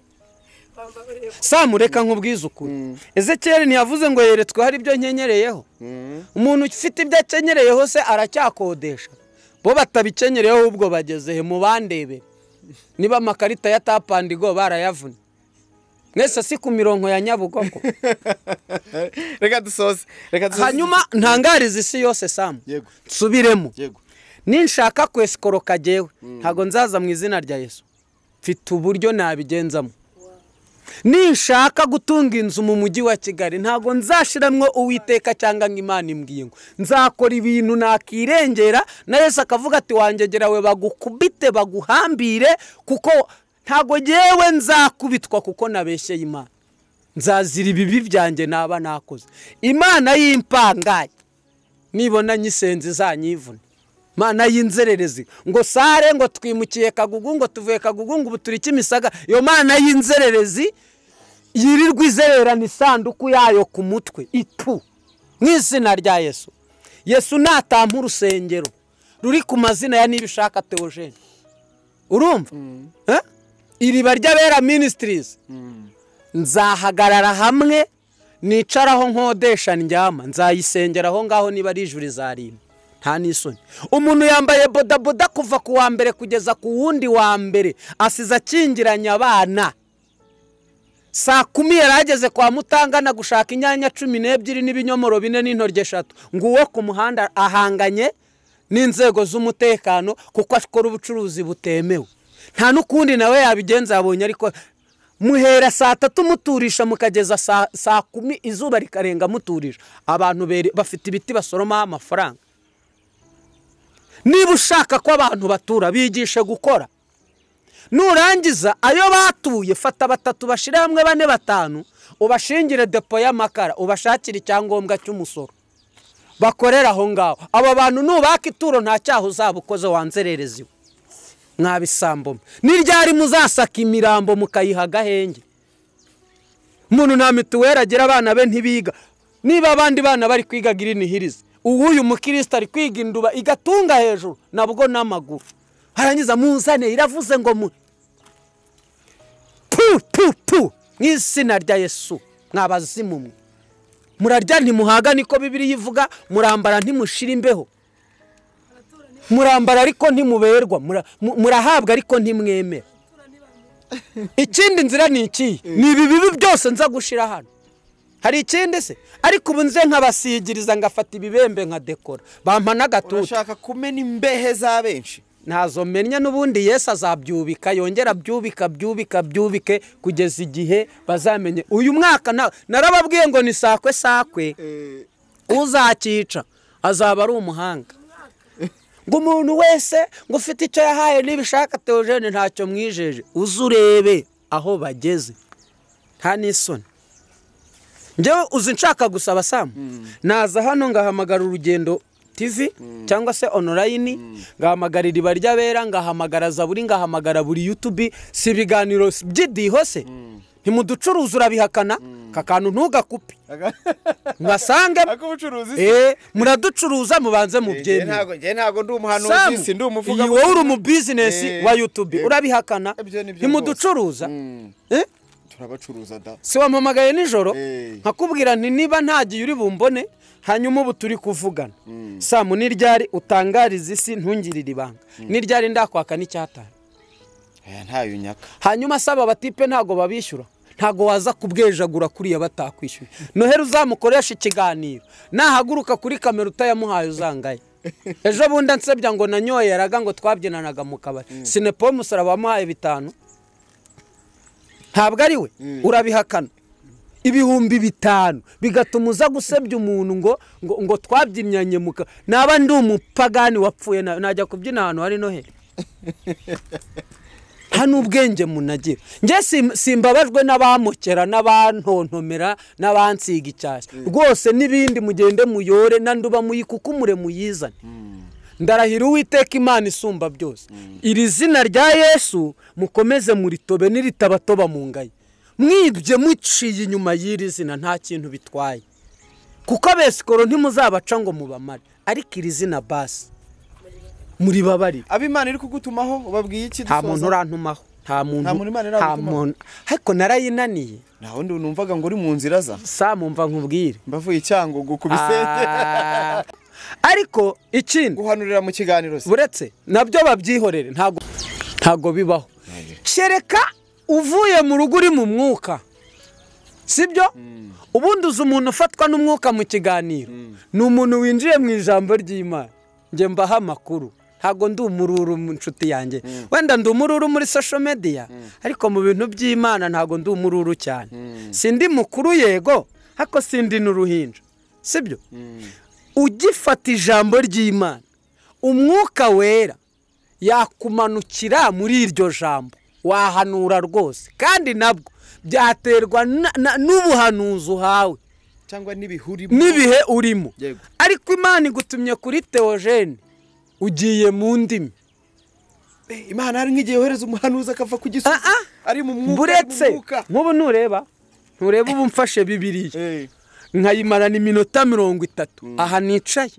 Speaker 1: Samu, reka nkubwize ukuri. Ezekiel ntiyavuze ngo yeretswe hari ibyo nkenyereyeho. Umuntu ufite ibyo akenyereyeho se aracyakodesha. Bo batabikenyereyeho ubwo bageze he? Mubandebe. Niba amakarita ya tapandigo barayavunye. Mwese si ku mirongo ya Nyabugogo.
Speaker 3: Reka dusoze. Reka dusoze.
Speaker 1: Hanyuma ntangarize isi yose Samu.
Speaker 3: Yego.
Speaker 1: Nsubiremo.
Speaker 3: Yego.
Speaker 1: Ninshaka kwesikoroka jewe, ntago nzaza mu izina rya Yesu. Mfite uburyo nabigenzamo. Ninshaka gutunga inzu mu mujyi wa Kigali, ntago nzashiramwo Uwiteka cyangwa ngo Imana imbwiye ngo nzakora ibintu nakirengera, na Yesu akavuga ati wangegera we bagukubite baguhambire, kuko ntago jewe nzakubitwa kuko nabeshye Imana. Nzazira ibibi byanjye naba nakoze. Imana y'impangaye nibona nyisenze izanyivuna. Imana y'inzererezi ngo sare ngo twimukiye Kagugu ngo tuvuye Kagugu ngo ubu turi Kimisaga. Iyo Mana y'inzererezi yirirwa izererana isanduku yayo ku mutwe itu mu izina rya Yesu. Yesu natampa urusengero ruri ku mazina ya Nibishaka Theogene. Urumva? Iriba ry'Abera Ministries. Nzahagarara hamwe nicaraho nkodesha ndyama, nzayisengera aho ngaho niba ari ijuru izarimba. Nta n'isoni. Umuntu yambaye bodaboda kuva ku wa mbere kugeza ku wundi wa mbere, asize akingiranye abana. Saa 10 yarageze kwa Mutangana gushaka inyanya 12 n'ibinyomoro 4 n'intoryi 3. Nguwo ku muhanda ahanganye n'inzego z'umutekano kuko akora ubucuruzi butemewe. Nta n'ukundi nawe yabigenza yabonye, ariko muhera saa 3 muturisha mukageza saa 10 izuba rikarenga muturisha. Abantu bafite ibiti basoroma amafaranga. Niba ushaka ko abantu batura bigishe gukora. Nurangiza ayo batuye fata batatu bashire hamwe 4 5 ubashingire depo y'amakara, ubashakire icyangombwa cy'umusoro bakorera aho ngaho. Abo bantu nubaka ituro nta cyaho uzabukoze wanzererezi mwabisambo. Ni ryari muzasaka imirambo mukayiha agahenge? Umuntu nta mituweli agira, abana be ntibiga. Niba abandi bana bari kwiga Green Hills, uyu mukristo ari kwiga induba igatunga hejuru nabwo n'amaguru. Harangiza muzane iravuze ngo mu pu pu pu mu izina rya Yesu mwabazimu mwe. Murarya ntimuhaga niko Bibiliya ivuga, murambara ntimushira imbeho. Murambara ariko ntimuberwa, murahabwa ariko ntimwemera. Ikindi nzira ni iki? Ni ibi bibi byose nza gushira hano. Hari ikindi se? Ariko ubu nze nkabasigiriza ngafata ibibembe nka dekora. Bampa n'agatuti.
Speaker 3: Urashaka kumena imbehe za benshi?
Speaker 1: Ntazo menya n'ubundi Yesu azabyubika, yongera byubika byubika byubike kugeza igihe bazamenye. Uyu mwaka narababwiye ngo ni sakwe sakwe, uzakica azaba ari umuhanga. Ngo umuntu wese ngo ufite icyo yahaye Nibishaka Theogene ntacyo mwijeje, uzurebe aho bageze. Nta n'isoni. Njyewe uzi nshaka gusaba Sam, naza hano ngahamagara Urugendo TV cyangwa se online, ngahamagara Iriba ry'Abera, ngahamagara Zaburi, ngahamagara buri YouTube, si ibiganiro by'idiho se? Ntimuducuruza urabihakana, kakantu ntugakupe. Mwasange muraducuruza mubanze mubyemere.
Speaker 3: Ntago ntago ndi umuhanuzi, si ndi umuvuga.
Speaker 1: Wowe uri mu business wa YouTube urabihakana, ntimuducuruza.
Speaker 3: Turabacuruza da.
Speaker 1: Si wampamagaye nijoro nkakubwira nti niba ntagiye uri bumbone, hanyuma ubu turi kuvugana. Samu ni ryari utangariza isi ntungirire ibanga? Ni ryari ndakwaka n'icyatanu?
Speaker 3: Ntayo nyaka.
Speaker 1: Hanyuma saba abatipe ntago babishyura, ntago waza kubwejagura kuriya batakwishyuye. Noheri uzamukoresha ikiganiro, nahaguruka kuri kamera utayamuhaye uzangaye. Ejo bundi ansebya ngo nanyoye yaraga ngo twabyinanaga mu kabari. Sinepo musaraba wamuhaye 5. Ntabwo ari we, urabihakana. 5000 bigatuma uza gusebya umuntu ngo ngo twabyinyanye muka. Naba ndi umupagani wapfuye najya kubyina ahantu hari Noheri. Nta n'ubwenge munagira. Njye simbabajwe n'abamukera n'abantontomera n'abansiga icyasha rwose n'ibindi, mugende muyore nanduba muyikukumure muyizane. Ndarahira Uwiteka Imana isumba byose, iri zina rya Yesu mukomeze muritobe niritabatoba mu ngayi. Mwibye muciye inyuma y'iri zina nta kintu bitwaye, kuko abesikoro ntimuzabaca ngo mubamare, ariko iri zina basi muribabarire.
Speaker 3: Abimana iri kugutumaho ubabwiye iki?
Speaker 1: Nta muntu urantumaho, nta muntu, ariko narayinaniye.
Speaker 3: Naho ndi numvaga ngo uri mu nzira za
Speaker 1: Samu, mva nkubwire
Speaker 3: mbavuye Cyangugu ku bisenge.
Speaker 1: Ariko ikindi
Speaker 3: guhanurira mu kiganiro se
Speaker 1: buretse nabyo babyihorere, ntago bibaho. Kereka uvuye mu rugo uri mu mwuka, sibyo? Ubundi uzi umuntu ufatwa n'umwuka mu kiganiro ni umuntu winjiye mu ijambo ry'Imana. Njye mbaha amakuru, ntago ndi umururu mu nshuti yanjye. Wenda ndi umururu muri social media, ariko mu bintu by'Imana ntago ndi umururu cyane. Sindi mukuru yego, ariko sindi n'uruhinja, sibyo? Ugifata ijambo ry'Imana, umwuka wera yakumanukira muri iryo jambo, wahanura rwose. Kandi nabwo Byaterwa n'ubuhanuzi uhawe
Speaker 3: cyangwa n'ibihe
Speaker 1: n'ibihe urimo. Ariko Imana igutumye kuri Theogene ugiye mu ndimi.
Speaker 3: Imana hari nk'igihe yohereza umuhanuzi akava ku gisozi ari mu mwuka.
Speaker 1: Buretse nk'ubu ntureba ubu mfashe Bibiliya nkayimarana iminota 30 aha nicaye.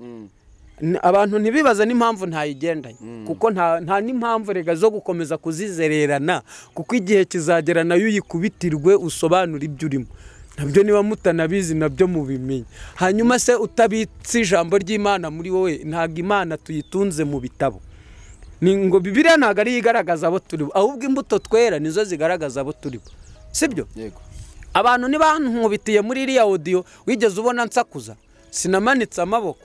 Speaker 1: Abantu ntibibaza n'impamvu ntayigendanye, kuko nta n'impamvu rega zo gukomeza kuzizererana, kuko igihe kizagera nayo uyikubitirwe usobanura ibyo urimo. Nabyo niba mutanabizi nabyo mubimenye. Hanyuma se utabitse ijambo ry'Imana muri wowe, ntabwo Imana tuyitunze mu bitabo. Ni ngo Bibiliya ntabwo ari igaragaza abo turi bo, ahubwo imbuto twera nizo zigaragaza abo turi bo, sibyo?
Speaker 3: Yego.
Speaker 1: Abantu nibankubitiye muri iriya audio wigeze ubona nsakuza, sinamanitse amaboko.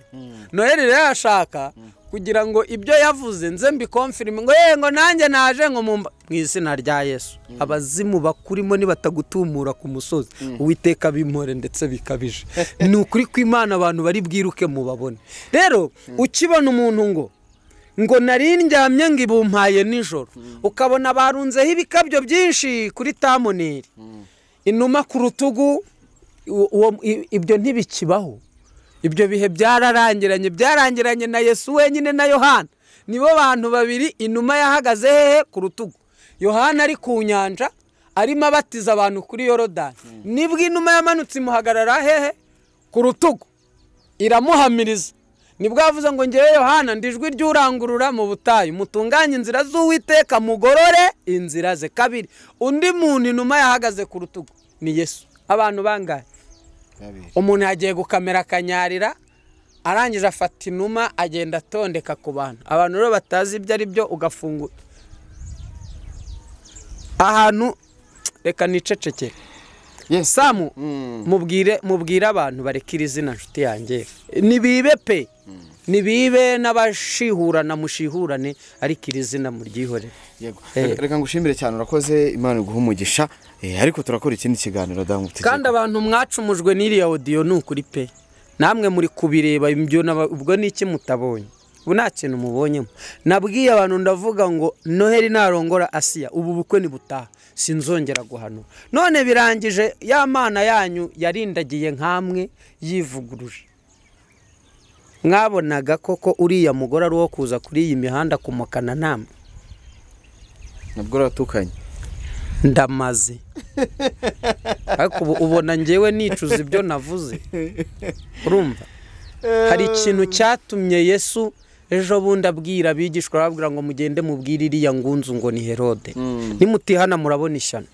Speaker 1: Noheli rero yashaka kugira ngo ibyo yavuze nze mbikonfirme, ngo ngo nanjye naje ngo mu izina rya Yesu. Abazimu bakurimo nibatagutumura ku musozi, Uwiteka bimpore ndetse bikabije. Ni ukuri kw'Imana abantu bari bwiruke mubabone. Rero ukibona umuntu ngo nari ndyamye ngo ibumpaye nijoro, ukabona barunzeho ibikabyo byinshi kuri tamuneri, inuma ku rutugu, ibyo ntibikibaho. Ibyo bihe byararangiranye, byarangiranye na Yesu wenyine na Yohana. Nibo bantu babiri inuma yahagaze hehe? Ku rutugu. Yohana ari ku nyanja arimo abatiza abantu kuri Yorodani, nibwo inuma yamanutse imuhagarara hehe? Ku rutugu, iramuhamiriza. Nibwo yavuze ngo ngewe Yohana ndijwi ry'urangurura mu butayu, mutunganye inzira z'Uwiteka, mugorore inzira ze. Kabiri, undi muntu inuma yahagaze ku rutugu ni Yesu. Abantu bangahe? Umuntu yagiye gukamera akanyarira, arangije afata inuma agenda atondeka ku bantu. Abantu rero batazi ibyo ari byo, ugafungura ahantu. Reka nicecekere. Samu, mubwire abantu barekira izina nshuti yanjye, nibibe pe, nibibe n'abashihurana mushihurane, ariko iri zina muryihorere.
Speaker 3: Yego. Reka ngushimire cyane, urakoze, Imana iguhe umugisha. Ariko turakora ikindi kiganiro damu.
Speaker 1: Kandi abantu mwacumujwe n'iriya audio ni ukuri pe, namwe muri kubireba ibyo ubwo niki mutabonye, ubu nta kintu mubonyemo. Nabwiye abantu ndavuga ngo Noheli narongora Asiya, ubu bukwe ni butaha, sinzongera guhanura. None birangije, ya Mana yanyu yarindagiye nkamwe yivuguruje. Mwabonaga koko uriya mugore ari uwo kuza kuri iyi mihanda kumukana namwe?
Speaker 3: Nabwo ratukanye
Speaker 1: ndamaze. Ariko ubona njyewe nicuza ibyo navuze. Urumva hari ikintu cyatumye Yesu ejo bundi abwira abigishwa, arababwira ngo mugende mubwire iriya ngunzu ngo ni Herode, nimutihana murabona ishyano.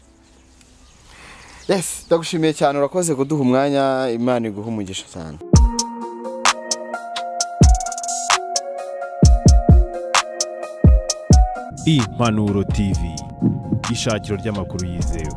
Speaker 3: Yes, ndagushimiye cyane, urakoze kuduha umwanya, Imana iguhe umugisha cyane.
Speaker 6: Impanuro TV, ishakiro ry'amakuru yizewe.